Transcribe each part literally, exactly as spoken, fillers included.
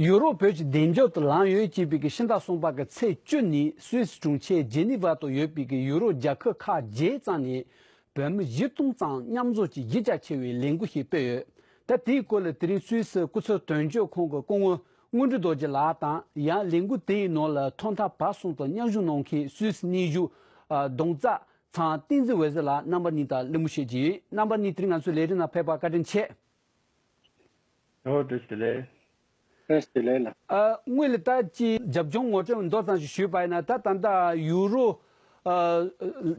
ཡུ་རོབ་བོད་ཀྱི་བདེ་འཇགས་དུ་ལངས་ཡོད་ཅེས་པའི་གི་ཕྱི་ཟླ་གསུམ་པ་གི་ཚེས་བཅུ་ཉིན་སུད་སི་གྲོང་ཁྱེར་ཇི་ནི་ཝ་དུ་ཡོད་པའི་གི་ཡུ་རོབ་རྒྱལ་ཁབ་ཁག་བརྒྱད་ཙམ་ནས་བོད་མི་བཞི་སྟོང་ཙམ་མཉམ་འཛོམས་ཀྱིས་གཞི་རྒྱ་ཆེ་བའི་ལས་འགུལ་ཞིག་སྤེལ་ཡོད། ད་དེའི་སྐོར་ལ་དེ་རིང་སུད་སི་སྐུ་ཚབ་དོན་གཅོད་ཁང་གི་སྐུ་ངོ་དངོས་གྲུབ་རྡོ་རྗེ་ལགས་དང་། ཡང་ལས་འགུལ་དེའི་ནང་ལ་ཐོག་མཐའ་བར་གསུམ་དུ་མཉམ་ཞུགས་གནང་མཁན་སུད་སི་གནས་བཞུགས་ཨ་གདོང་རྩ་ཚང་བསྟན་འཛིན་འོད་ཟེར་ལགས་རྣམ་པ་གཉིས་དང་གླེང་མོལ་བྱེད་ཀྱི་ཡིན། རྣམ་པ་གཉིས་དེ་རིང་ང་ཚོའི་ལས་རིམ་ནང་ཕེབས་པར་བཀའ་དྲིན་ཆེ། ཨོ་བཀྲ་ཤིས་བདེ་ལེགས། བཀྲ་ཤིས་བདེ་ལེགས་ལགས། ཨ་དངོས་ལ་ད་ཅི་རྒྱབ་ལྗོངས་ངོ་སྤྲོད་མདོ་ཙམ་ཞིག་ཞུས་པ་ཡིན་ན། ད་ད་ལྟ་ཡུ་རོ་ཨ་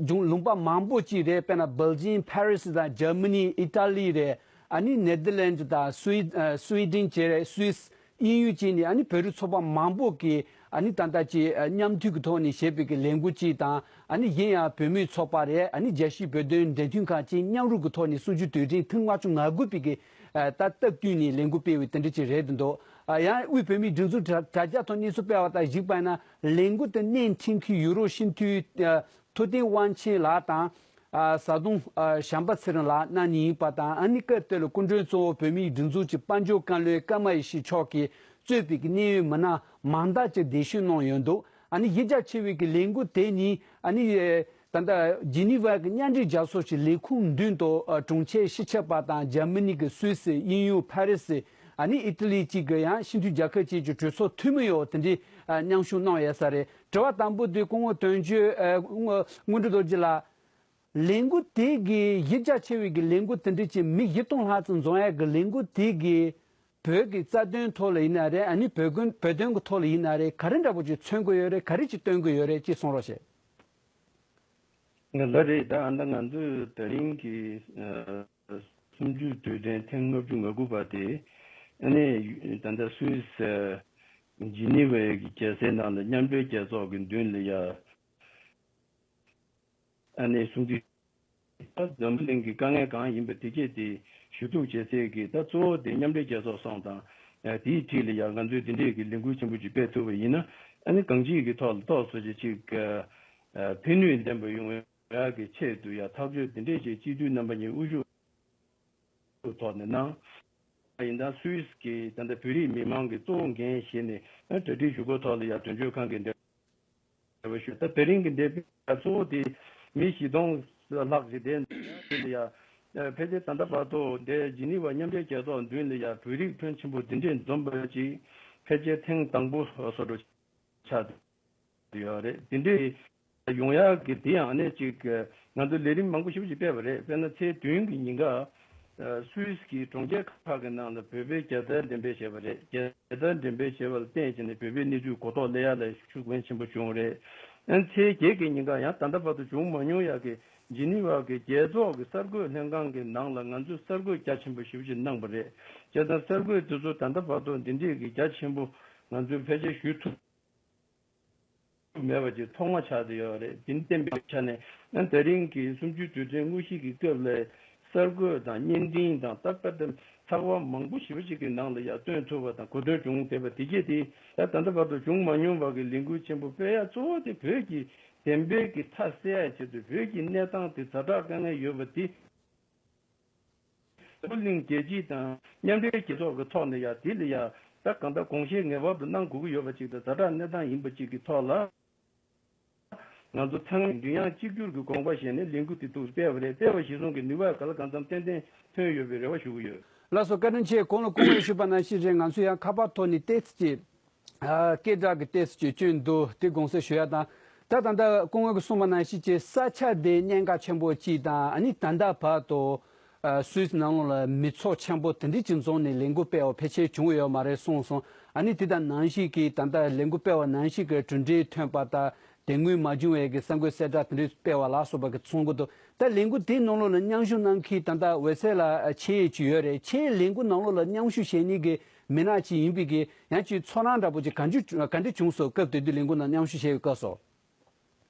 ལྗོངས་ལུང་པ་མང་པོ་ཅིག་རེད། དཔེར་ན་སྦེལ་ཇིམ། ཕ་རི་སི་དང་། ཇར་མ་ནི། ཨི་ཏཱ་ལི་རེད། ཨ་ནི་ནེ་དར་ལེན་ཌི་དང་སུའི་ཨ་སུའི་ཌེན་བཅས་རེད། སུད་སི། དབྱིན་ཡུལ་བཅས་ནས་ཨ་ནི་བོད་རིགས་ཚོགས་པ་མང་པོ་གིས་ཨ་ནི་ད་ལྟ་ཅིག་ཨ་མཉམ་མཐུད་ཀྱི་ཐོག་ནས་བྱས་པའི་གི་ལས་འགུལ་ཅིག་དང་། ཨ་ནི་གཞན་ཡང་བོད་མིའི་ཚོགས་པ་རེད། ཨ་ནི་རྒྱལ་སྤྱིའི་བོད་དོན་འབྲེལ་མཐུད་ཁང་བཅས་མཉམ་རུབ་ཀྱི་ཐོག་ནས་གསུམ་བཅུའི་དུས་དྲན་ཐེངས་ལྔ་བཅུ་ང་དགུ་པའི་གི་ཨ་ད་སྟབས་བསྟུན་ནས་ལས་འགུལ་སྤེལ་བའི་དེ་འདྲ་ཅིག་རེད་འདུག། ཨ་ཡང་དབུས་བོད་མིའི་སྒྲིག་འཛུགས་དྲ་དྲ་རྒྱ་ཐོག་གནས་ཚུལ་སྤེལ་བ་དང་གཞིགས་པ་ཡིན་ན། ལས་འགུལ་དེ་སྣེ་འཁྲིད་མཁན་ཡུ་རོབ་སྤྱི་འཐུས་ཨ་ཐུབ་བསྟན་དབང་ཆེན་ལགས་དང་། ཨ་བཟའ་བཏུང་ཨ་བྱམས་པ་ཚེ་རིང་ལགས་རྣམ་གཉིས་ཡིན་པ་དང་། ཨ་ནི་སྐབས་དེ་ལ་སྐུ་མགྲོན་གཙོ་བོ་བོད་མིའི་སྒྲིག་འཛུགས་ཀྱི་དཔལ་འབྱོར་བཀའ་བློན་ཀརྨ་ཡེ་ཤེས་མཆོག་གིས་གཙོས་པའི་གི་གནད་ཡོད་མི་སྣ་མང་དག་ཅིག་གདན་ཞུ་གནང་ཡོད་འདུག། ཨ་ནི་གཞི་རྒྱ་ཆེ་བའི་གི་ལས་འགུལ་དེ་ནི་ཨ་ནི་ཨེ་ད་ལྟ་ཇི་ནི་ཝ་གི་མཉམ་འབྲེལ་རྒྱལ་ཚོགས་ཀྱི་ལས་ཁུངས་མདུན་དུ་ཨ་གྲོང་ཁྱེར་ཕྱི་ཁྱབ་པ་དང་། འཇར་མ་ནི་གི་སུད་སི། དབྱིན་ཡུལ་ཕ་རི་སི། ཨ་ནི་ཨི་ཏ་ལི་བཅས་ཀྱི་ཡང་སྤྱི་འཐུས་རྒྱལ་ཁབ་བཅས་ཀྱི་གྲོས་ཚོགས་འཐུས་མི་ཡོད་དེ་འདྲའི་ཨ་མཉམ་ཞུགས་གནང་ཡོད་ས་རེད། དྲི་བ་དང་པོ་དེ་སྐུ་ངོ་དོན་གཅོད་ཨ་སྐུ་ངོ་དངོས་གྲུབ་རྡོ་རྗེ་ལགས། ལས་འགུལ་དེ་གི་གཞི་རྒྱ་ཆེ་བའི་གི་ལས་འགུལ་དེ་འདྲ་ཅིག་མི་བཞི་སྟོང་ལྷག་ཙམ་འཛོམས་ཡག་གི་ལས་འགུལ་དེ་གི་བོད་ཀྱི་རྩ་དོན་ཐོག་ལ་ཡིན་ན་རེད། ཨ་ནི་བོད་དོན་བོད་དོན་གྱི་ཐོག་ལ་ཡིན་ན་རེད། ག་རེ་འདྲ་པོ་ཅིག་མཚོན་གྱི་ཡོད་རེད། ག་རེ་ཅིག་སྟོན་གྱི་ཡོད་རེད། ཅིག་གསུང་རོགས་བྱེད། ལགས་རེད། ད་ཨ་ད་ང་ཚོས་ད་རིང་གི་ཨ་གསུམ་བཅུའི་དུས་དྲན་ཐེངས་ལྔ་བཅུ་ང་དགུ་པ་དེ། ཨ་ནི་ད་ལྟ་སུད་སི་ཇི་ནི་ཝའི་གི་རྒྱལ་སའི་ནང་ལ་མཉམ་འབྲེལ་རྒྱལ་ཚོགས་ཀྱི་མདུན་ལ་ཡ། ཨ་ནི་གསུང་དུས། ད་འཛམ་བུ་གླིང་གི་དཀའ་ངལ་གང་ཡིན་པ་དེ་གས་དེ་ཞུ་གཏུག་བྱེད་སའི་གི་ད་གཙོ་བོ་དེ་མཉམ་འབྲེལ་རྒྱལ་ཚོགས་སོང་དང་། ཨ་དེའི་འཁྲིས་ལ་ཡང་ང་ཚོས་དེ་འདྲས་ཀྱི་ལས་འགུལ་ཆེན་པོ་ཅིག་སྤེལ་ཐུབ་པ་ཡིན་ན། ཨ་ནི་གང་ཅིའི་གི་ཐོག་ལ་ཏོག་ཙམ་ཅིག་ཅིག་ཨ་ཕན་ནུས་ལྡན་པ་ཡོང་ཡག་གི་ཆེད་དུ་ཡང་ཐག་གཅོད་དེ་འདྲས་ཅིག་སྤྱི་འཐུས་རྣམ་པ་གཉིས་དབུ་བཞུགས་ཐོག་ནས་གནང་། ཡིན་ད་སུད་སི་གི་ད་ལྟ་བོད་རིགས་མི་མང་གི་གཙོ་བོ་འགན་བཞེས་ནས་ཨ་གྲ་སྒྲིག་ཞུ་སྒོ་ཐོག་ལ་ཡང་དོན་གཅོད་ཁང་གི་འབྲེལ་བ་ཞུ། ད་དེ་རིང་གི་འདས་པའི་གཙོ་བོ་དེ་མི་བཞི་སྟོང་ལྷག་ཅིག་དེ་འདི་ལ་ཡང་ཕལ་ཆེར་ད་ལྟ་བར་དུ་འདས་ཇི་ནི་ཝ་མཉམ་འབྲེལ་རྒྱལ་ཚོགས་མདུན་ལ་ཡང་བོད་རིགས་ཕོན་ཆེན་པོ་འདི་འདྲས་འཛོམས་པ་ཅིག་ཕལ་ཆེར་ཐེངས་དང་པོ་བཟོ་འདྲ་ཆགས་ཡོད་རེད། དེ་འདྲའི་ཡོང་ཡག་གི་དེ་ཡང་ནས་ཅིག་ང་ཚོ་ལས་རིམ་མང་པོ་ཞེ་པོ་ཅིག་སྤེལ་བ་རེད། དཔེར་ན་ཚེས་བདུན་གྱི་ཉིན་ཀ་སུད་སི་གི་གྲོང་ཁྱེར་ཁག་གི་ནང་ལ་བོད་པའི་རྒྱལ་དར་འགྲེམས་སྤེལ་བྱས་པ་རེད། རྒྱལ་དར་འགྲེམས་སྤེལ་བྱས་པ་ལ་བརྟེན་བྱས་ནས་བོད་པའི་གནས་ཚུལ་གོ་རྟོགས་སླེབས་ཡག་ལ་ཤུགས་ཕན་ཆེན་པོ་བྱུང་བ་རེད། ཨ་ཚེས་བརྒྱད་ཀྱི་ཉིན་ཀ་ཡང་ད་ལྟ་བར་དུ་བྱུང་མ་མྱོང་ཡག་གི་ཇི་ནི་ཝ་གི་རྒྱལ་ཚོགས་ཀྱི་གསར་འགོད་ལྷན་ཁང་གི་ནང་ལ་ང་ཚོས་གསར་འགོད་རྒྱ་ཆེན་པོ་ཞེ་པོ་ཅིག་གནང་བ་རེད། བྱས་ཙང་གསར་འགོད་དེ་ཚོ་ད་ལྟ་བར་དུ་འདི་འདྲས་ཀྱི་རྒྱ་ཆེན་པོ་ང་ཚོས་ཕལ་ཆེར་ཞུ་ཐུབ་མེད་པ་ཅིག་ཐོག་མ་ཆགས་བསྡད་ཡོད་རེད། དེ་ནི་བསྟན་པའི་ཆ་ནས་ཨ་དེ་རིང་གི་གསུམ་བཅུའི་དུས་དྲན་དངོས་གཞི་གི་སྐབས་ལ་གསར་འགོད་དང་བརྙན་འཕྲིན་དང་ད་ལྟ་ཚགས་པར་མང་པོ་ཞེ་པོ་ཅིག་གི་ནང་ལ་ཡང་སྟོན་ཐུབ་པ་དང་གོ་ཐོས་བྱུང་བསྡད་པ་དེ་གས་དེ་ད་ད་ལྟ་བར་དུ་བྱུང་མ་མྱོང་བ་གི་ལས་འགུལ་ཆེན་པོ་སྤེལ་ཡ་གཙོ་བོ་དེ་བོད་ཀྱི་བདེན་པའི་གི་མཐའ་གསལ་ཡ་ཆེད་དུ་བོད་ཀྱི་གནས་སྟངས་དེ་ཛ་དྲག་དཀའ་ངལ་ཡོད་པ་དེ། འཛམ་བུ་གླིང་རྒྱལ་སྤྱི་དང་མཉམ་འབྲེལ་རྒྱལ་ཚོགས་ཀྱི་ཐོག་ནས་ཡང་དེ་ལ་ཡང་ད་གང་ལྟར་དགོངས་བཞེས་ངེས་པར་དུ་གནང་དགོས་ཀྱི་ཡོད་པ་ཅིག་དང་ཛ་དྲག་གནས་སྟངས་ཡིན་པ་ཅིག་གི་ཐོག་ལ་ང་ཚོ་ཚང་མས་མགྲིན་དབྱངས་གཅིག་གྱུར་གྱི་དགོངས་པ་བཞེས་ནས་ལས་འགུལ་དེ་འདུག་སྤེལ་བ་རེད། སྤེལ་བ་གཞིར་བཟུང་གི་ནུས་པ་ག་ལ་གང་འཚམ་ཏན་ཏན་ཐོན་ཡོད་པའི་རེ་བ་ཞུ་གི་ཡོད། ལགས་སོ། བཀའ་དྲིན་ཆེ། གོང་ལ་སྐུ་ངོས་ཞུས་པ་ནང་བཞིན་རེད། ང་ཚོ་ཡང་ཁ་པར་ཐོག་ནས་ཏོག་ཙམ་ཅིག་ཨ་སྐད་གྲགས་ཀྱི་ཏོག་ཙམ་ཅིག་བསྐྱོན་འདུག། དེ་དགོངས་སེལ་ཞུ་ཡ་དང་། ད་ད་ལྟ་སྐུ་ངོ་གིས་གསུངས་པ་ནང་བཞིན་གྱི་ས་ཆ་དེ་གནད་འགག་ཆེན་པོ་གཅིག་དང་། ཨ་ནི་ད་ལྟ་བར་དུ་ཨ་སུད་སི་ནང་ལོགས་ལ་མི་ཚོགས་ཆེན་པོ་དེ་འདྲ་ཅིག་འཛོམས་ནས་ལས་འགུལ་སྤེལ་བ་ཕལ་ཆེར་བྱུང་ཡོད་མ་རེད་གསུངས་སོང་། ཨ་ནི་དེ་དང་ནང་བཞིན་གྱི་ད་ལྟ་ལས་འགུལ་སྤེལ་བ་ནང་བཞིན་གྱི་གྲུབ་འབྲས་ཐོན་པ་དང་དེ་སྔོན་མ་བྱུང་བའི་གི་གསར་འགོད་གསལ་བསྒྲགས་དེ་འདྲ་སྤེལ་བ་ལ་སོགས་པ་གི་གསུང་གི་འདུག། ད་ལས་འགུལ་དེའི་ནང་ལོགས་ལ་མཉམ་ཞུགས་གནང་མཁན་ད་ལྟ་འོད་ཟེར་ལགས་ཆེད་ཅིག་ཡོད་རེད། ཁྱེད་ལས་འགུལ་ནང་ལོགས་ལ་མཉམ་ཞུགས་བྱེད་མཁན་གྱི་མི་སྣ་ཅིག་ཡིན་པའི་གི་ཡང་ཅིག་ཚོར་སྣང་འདྲ་པོ་ཅིག་ག་འདྲ་ག་འདྲ་བྱུང་སོང་། སྐབས་དེ་དུས་ལས་འགུལ་ནང་མཉམ་ཞུགས་བྱས་པའི་སྐབས་སུ།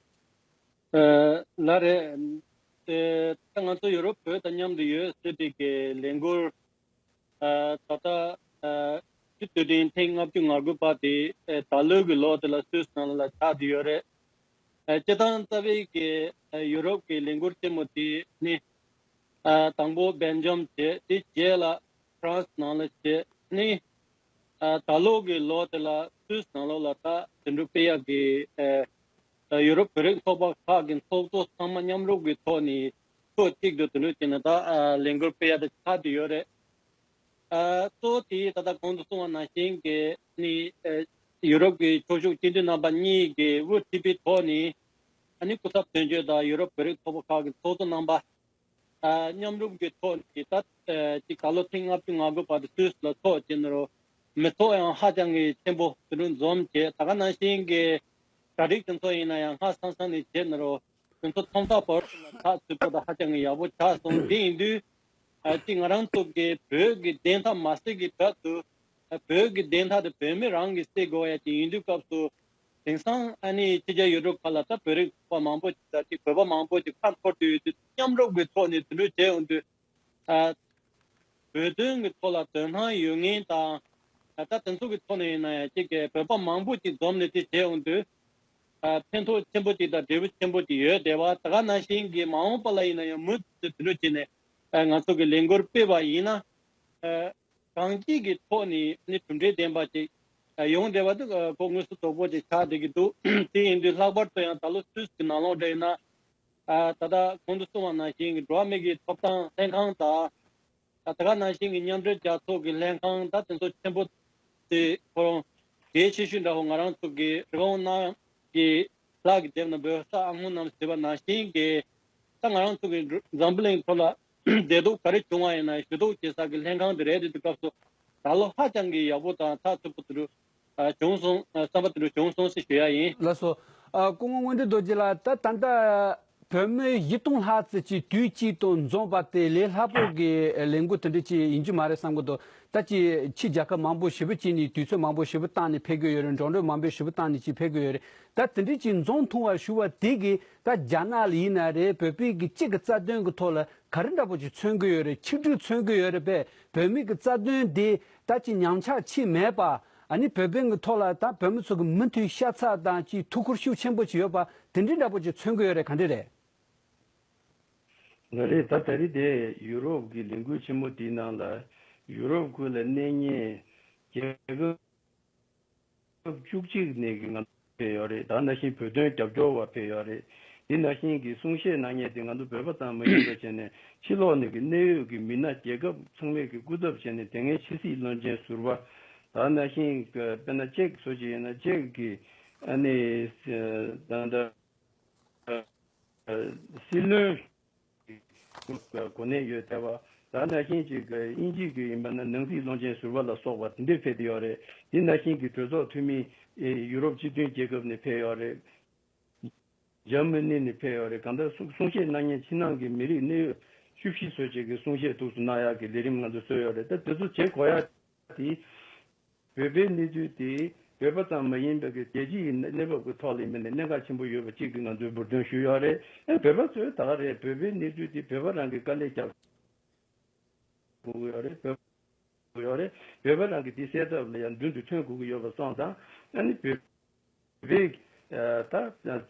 ཨ་ལགས་རེད། དེ་ད་ང་ཚོ་ཡུ་རོབ་བོད་དང་མཉམ་དུ་ཡོད་ཟེར་བའི་གི་ལས་འགུལ་ཨ་ད་ལྟ་ཨ་སྤྱི་འཐུས་དུས་དྲན་ཐེངས་ལྔ་བཅུ་ང་དགུ་པ་དེ་ཨ་ད་ལོའི་གི་ལོ་དེ་ལ་སུད་སི་ནང་ལ་ཆགས་བསྡད་ཡོད་རེད། ཨ་སྤྱིར་བཏང་རྩ་བའི་གི་ཨ་ཡུ་རོབ་ཀྱི་ལས་འགུལ་ཆེན་མོ་དེ་ནི་ཨ་དང་པོ་སྦེལ་ཇམ་བྱས། དེ་རྗེས་ལ་ཧྥ་རན་སི་ནང་ལ་བྱས། ནི་ ཨ་ད་ལོ་གི་ལོ་དེ་ལ་སུད་སི་ནང་ལོགས་ལ་ད་དེ་འདྲ་སྤེལ་ཡག་གི་ཨ་ཡུ་རོབ་བོད་རིགས་ཚོགས་པ་ཁག་གི་ཚོགས་གཙོ་ཚང་མ་མཉམ་རུབ་ཀྱི་ཐོག་ནས་ཕྱོགས་གཅིག་ཏུ་དེ་འདྲ་བྱས་ནས་ད་ཨ་ལས་འགུལ་སྤེལ་ཡག་དེ་ཆགས་བསྡད་ཡོད་རེད། ཨ་གཙོ་བོ་དེ་ད་ལྟ་གོང་དུ་གསུངས་པ་ནང་བཞིན་གྱི་ནི་ཨ་ཡུ་རོབ་ཀྱི་ཕྱོགས་ཞུགས་སྤྱི་འཐུས་རྣམ་པ་གཉིས་ཀྱིས་དབུ་ཁྲིད་པའི་ཐོག་ནས་ཨ་ནི་སྐུ་ཚབ་དོན་གཅོད་དང་ཡུ་རོབ་བོད་རིགས་ཚོགས་པ་ཁག་གི་ཚོགས་གཙོ་རྣམ་པ། ཨ་མཉམ་རུབ་ཀྱི་ཐོག་ནས་ད་ཨ་ཅིག་ད་ལོ་ཐེངས་ལྔ་བཅུ་ང་དགུ་བར་དུ་སུད་སི་ལ་ཚོགས་བྱས་ནས་རོ། མི་ཚོགས་ཡང་ཧ་ཅང་གི་ཆེན་པོ་དེ་འདྲ་འཛོམས་བྱས། ད་ག་ནང་བཞིན་གྱི་གྲ་སྒྲིག་དེ་ཚོ་ཡིན་ན་ཡང་སྔ་སང་སང་ནས་བྱས་ནས་རོ། དེ་ཚོ་ཐོག་མཐའ་བར་གསུམ་ལ་ཚགས་ཚུད་པོ་དང་ཧ་ཅང་གི་ཡག་པོ་ཆགས་སོང་། དེ་ཡིན་དུས་ཨ་ཅིག་ང་རང་ཚོ་གི་བོད་ཀྱི་བདེན་མཐའ་མ་སེལ་གྱི་བར་དུ་ཨ་བོད་ཀྱི་བདེན་མཐའ་དེ་བོད་མི་རང་གིས་སེལ་དགོས་ཡ་ཅིག་ཡིན་དུས་སྐབས་སུ། དེང་སང་ཨ་ནི་ཕྱི་རྒྱལ་ཡུལ་གྲུ་ཁག་ལ་ད་བོད་རིགས་ཚོགས་པ་མང་པོ་ཅིག་དང་ཅིག་བོད་པ་མང་པོ་ཅིག་ཁ་འཐོར་དུ་ཡོད་དུས། མཉམ་རུབ་ཀྱི་ཐོག་ནས་དེ་འདྲ་བྱས་ཡོང་དུས། ཨ་བོད་དོན་གྱི་ཐོག་ལ་དོ་སྣང་ཡོད་མཁན་དང་། ཨ་ད་དེ་ཚོ་གི་ཐོག་ནས་ཡིན་ན་ཡང་ཅིག་གི་བོད་པ་མང་པོ་ཅིག་འཛོམས་ནས་དེ་བྱས་ཡོང་དུས། ཨ་ཕན་ཐོགས་ཆེན་པོ་ཅིག་དང་འབྲས་བུ་ཆེན་པོ་ཅིག་ཡོད་བསྡད་པ། ད་ག་ནང་བཞིན་གྱི་མ་འོངས་པ་ལ་ཡིན་ན་ཡང་མུ་མཐུད་དེ་དེ་འདྲ་བྱས་ནས་ཨ་ང་ཚོ་གི་ལས་འགུལ་སྤེལ་བ་ཡིན་ན། ཨ་གང་ཅིའི་ཐོག་ནས་ནི་གྲུབ་འབྲས་ལྡན་པ་ཅིག་ཡོང་བསྡད་པ་དེ་ཨ་ཁོ་དངོས་སུ་དོགས་པོ་ཅིག་ཆགས་བསྡད་ཀྱི་འདུག་དེ་ཡིན་དུས་ལྷག་པར་དུ་ཡང་ད་ལོ་སུད་སི་གི་ནང་ལོགས་འདྲ་ཡིན་ན། ཨ་ད་ལྟ་གོང་དུ་གསུངས་པ་ནང་བཞིན་གྱི་འགྲོ་བ་མི་གི་ཐོབ་ཐང་ལྷན་ཁང་དང་། ཨ་ད་ག་ནང་བཞིན་གྱི་མཉམ་འབྲེལ་རྒྱལ་ཚོགས་ཀྱི་ལྷན་ཁང་ད་དེ་ཚོ་ཆེན་པོ་དེ་ཁོ་རང་གལ་ཆེ་ཤོས་འདྲ་བོ། ང་རང་ཚོ་གི་རི་ཀོན་ནང་གི་ལྷག་གི་དེབ་ནང་བོད་ས་ཨ་སྔོན་ནང་ཟེར་བ་ནང་བཞིན་གྱི་ད་ང་རང་ཚོ་གི་འཛམ་བུ་གླིང་ཐོག་ལ་བདེ་སྡུག་ག་རེ་བྱུང་བ་ཡིན་ན་ཞུ་གཏུག་བྱེད་ས་གི་ལྷན་ཁང་དེ་རེད། དེ་དུས་སྐབས་སུ་ད་ལོ་ཧ་ཅང་གི་ཡག་པོ་དང་ཚགས་ཚུད་པོ་དེ་འདྲ་ཨ་བྱུང་སོང་། ཨ་བསམ་པ་དེ་འདྲ་བྱུང་སོང་ཟེར་ཞུ་ཡ་ཡིན། ལགས་སོ། ཨ་སྐུ་ངོ་དངོས་འབྲེལ་རྡོ་རྗེ་ལགས། ད་ད་ལྟ་བོད་མི་བཞི་སྟོང་ལྷག་ཙམ་ཅིག་དུས་གཅིག་ཏུ་འཛོམས་པ་དེ་ལས་སླ་པོ་གི་ལས་འགུལ་དེ་འདྲ་ཅིག་ཡིན་རྒྱུ་མ་རེད་བསམ་གི་འདུག་ད་ཅིག་ཕྱི་རྒྱལ་ཁབ་མང་པོ་ཞེ་པོ་ཅིག་ནས་དུས་ཚོད་མང་པོ་ཞེ་པོ་བཏང་ནས་ཕེབས་ཀྱི་ཡོད་རེད། འགྲོ་གྲོན་མང་པོ་ཞེ་པོ་བཏང་ནས་ཅིག་ཕེབས་ཀྱི་ཡོད་རེད། ད་དེ་འདྲ་ཅིག་འཛོམས་ཐུབ་པ་ཞུ་བ་དེ་གིས་ད་རྒྱ་ནག་ལ་ཡིན་ན་རེད། བོད་པའི་གི་སྤྱི་གི་རྩ་དོན་གི་ཐོག་ལ་ག་རེ་འདྲ་པོ་ཅིག་མཚོན་གི་ཡོད་རེད། ཆིག་སྒྲིལ་མཚོན་གི་ཡོད་རེད་པས། བོད་མི་གི་རྩ་དོན་དེ་ད་ཅིག་ཉམས་ཆག་ཕྱིན་མེད་པ། ཨ་ནི་བོད་དོན་གྱི་ཐོག་ལ་ད་བོད་མི་ཚོ་གི་མུ་མཐུད་ཤ་ཚ་དང་ཅིག་ཐུགས་ཁུར་ཤུགས་ཆེན་པོ་ཅིག་ཡོད་པ་དེ་འདྲའི་འདྲ་པོ་ཅིག་མཚོན་གྱི་ཡོད་རེད། ག་འདྲ་རེད། ལགས་རེད། ད་ད་རེས་དེ་ཡུ་རོབ་ཀྱི་ལས་འགུལ་ཆེན་མོ་དེའི་ནང་ལ་ཡུ་རོབ་ཁུལ་ལ་གནས་མཁན་རྒྱལ་ཁབ་བཅུ་གཅིག་ནས་ཀྱི་ང་ཚོ་ཕེབས་ཡོད་རེད། ད་ནང་བཞིན་བོད་དོན་རྒྱབ་སྐྱོར་བ་ཕེབས་ཡོད་རེད། དེ་ནང་བཞིན་གྱི་གསུང་བཤད་གནང་མཁན་དེ་ང་ཚོ་བོད་པ་ཙམ་མ་ཡིན་པ་བྱས་ནས་ཕྱི་ལོགས་ནས་ཀྱི་གནད་ཡོད་ཀྱི་མི་སྣ་རྒྱལ་ཁབ་ཚང་མས་ཀྱི་སྐུ་ཚབ་བྱས་ནས་དེ་སྔའི་ཕྱི་སྲིད་བློན་ཆེན་ཟུར་པ། ད་ནང་བཞིན་དཔེར་ན་ཅེཀ་བཟོ་ཅིག་ཡིན་ན་ཅེཀ་གི་ཨ་ནི་ད་ལྟ་སྲིད་བློན་གོ་གནས་ཡོད་བསྡད་པ། ད་ནང་བཞིན་ཅིག་དབྱིན་ཇི་གི་ཡིན་པ་ན་ནང་སྲིད་བློན་ཆེན་ཟུར་པ་ལ་སོགས་པ་དེ་འདྲས་ཕེབས་བསྡད་ཡོད་རེད། དེ་ནང་བཞིན་གྱི་གྲོས་ཚོགས་འཐུས་མི་ཡུ་རོབ་སྤྱི་མཐུན་རྒྱལ་ཁབ་ནས་ཕེབས་ཡོད་རེད། འཇར་མ་ནི་ནས་ཕེབས་ཡོད་རེད། གང་ལྟར་གསུང་གསུང་བཤད་གནང་མཁན་ཕྱི་ནང་གི་མི་རིགས་གནད་ཡོད་བཅུ་བཞི་བཟོ་བྱེད་ཀྱི་གསུང་བཤད་ཐུགས་སུ་གནང་ཡག་གི་ལས་རིམ་ང་ཚོ་བཟོས་ཡོད་རེད། ད་དེ་ཚོ་བྱེད་དགོས་ཡག་དེ་བོད་པའི་གནས་ཚུལ་དེ་བོད་པ་ཙམ་མ་ཡིན་པའི་གི་རྒྱལ་སྤྱི་ཡི་གནས་བབ་ཀྱི་ཐོག་ལ་ཡིན་པ་ནས་གནད་འགག་ཆེན་པོ་ཡོད་པ་གཅིག་གི་ང་ཚོས་འབུར་འདོན་ཞུས་ཡོད་རེད། ཨ་བོད་པ་ཚོས་ད་ག་རེད། བོད་པའི་གནས་ཚུལ་དེ་བོད་པ་རང་གིས་དཀའ་ལས་རྒྱག་དགོས་ཀྱི་ཡོད་རེད། བོད་པ་ཡོད་རེད། བོད་པ་རང་གིས་དེ་སེལ་ཐབས་ལ་ཡང་མདུན་དུ་ཐོན་དགོས་ཀྱི་ཡོད་པ་སོང་ཙང་། ཨ་ནི་བོད་པའི་ད་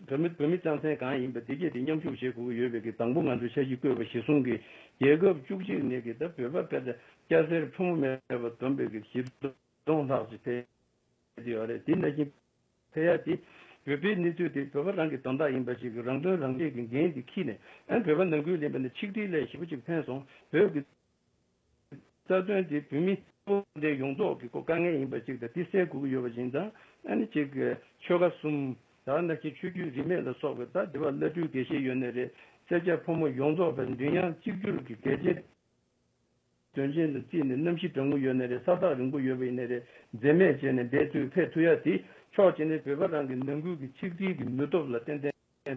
བོད་མི་བོད་མི་རྩ་ཚན་གང་ཡིན་པ་དེ་གས་དེ་མཉམ་ཞུགས་བྱེད་དགོས་ཀྱི་ཡོད་པའི་གི་དང་པོ་ང་ཚོས་འཆར་གཞི་བཀོད་པ་གཞིར་བཟུང་གིས་རྒྱལ་ཁབ་བཅུ་གཅིག་ནས་གི་ད་བོད་པ་ཕལ་ཆེར་སྐྱ་སེར་ཕོ་མོ་མེད་པར་བསྡོམས་པའི་གི་བཞི་སྟོང་ལྷག་ཅིག་ཕེབས་ཡོད་རེད། དེ་ནང་བཞིན་ཕེབས་ཡ་དེ་བོད་པའི་གནས་ཚུལ་དེ་བོད་པ་རང་གི་དོན་དག་ཡིན་པ་ཞིག་གི་རང་དོན་རང་གཅེས་ཀྱི་འགན་དེ་འཁྱེར་ནས། ཨ་བོད་པ་ནང་ཁུལ་ལ་ཡིན་པ་ནི་ཆིག་སྒྲིལ་ལས་ཞེ་པོ་ཅིག་ཕན་སོང་། བོད་ཀྱི་རྩ་དོན་དེ་བོད་མི་འདི་ཡོངས་རྫོགས་ཀྱི་ཁོ་དཀའ་ངལ་ཡིན་པ་ཅིག་དང་དེ་སེལ་དགོས་ཀྱི་ཡོད་པ་ཅིག་དང་། ཨ་ནི་ཅིག་ཆོལ་ཁ་གསུམ་དང་ནང་བཞིན་ཆོས་བརྒྱུད་རིས་མེད་ལ་སོགས་པའི་ད་དེ་བ་བླ་སྤྲུལ་དགེ་བཤེས་ཡོད་ནའི་རེད། སེར་སྐྱ་ཕོ་མོ་ཡོངས་རྫོགས་པའི་མདུན་ཡང་གཅིག་གྱུར་གྱི་གལ་ཆེ་དོན་ཆེན་ལ་བརྩིས་ནས་གནམ་གཤིས་གྲང་མོ་ཡོད་ནའི་རེད། ས་ཐག་རིང་པོ་ཡོད་པ་ཡིན་ནའི་རེད། འཛེམ་མེད་བྱས་ནས་འབད་ཚུགས་ཕེབས་ཐུབ་ཡ་དེ་ཕྱོགས་གཅིག་ནས་བོད་པ་རང་གི་ནང་ཁུལ་གྱི་ཆིག་སྒྲིལ་གྱི་ནུས་སྟོབས་ལ་ཏན་ཏན་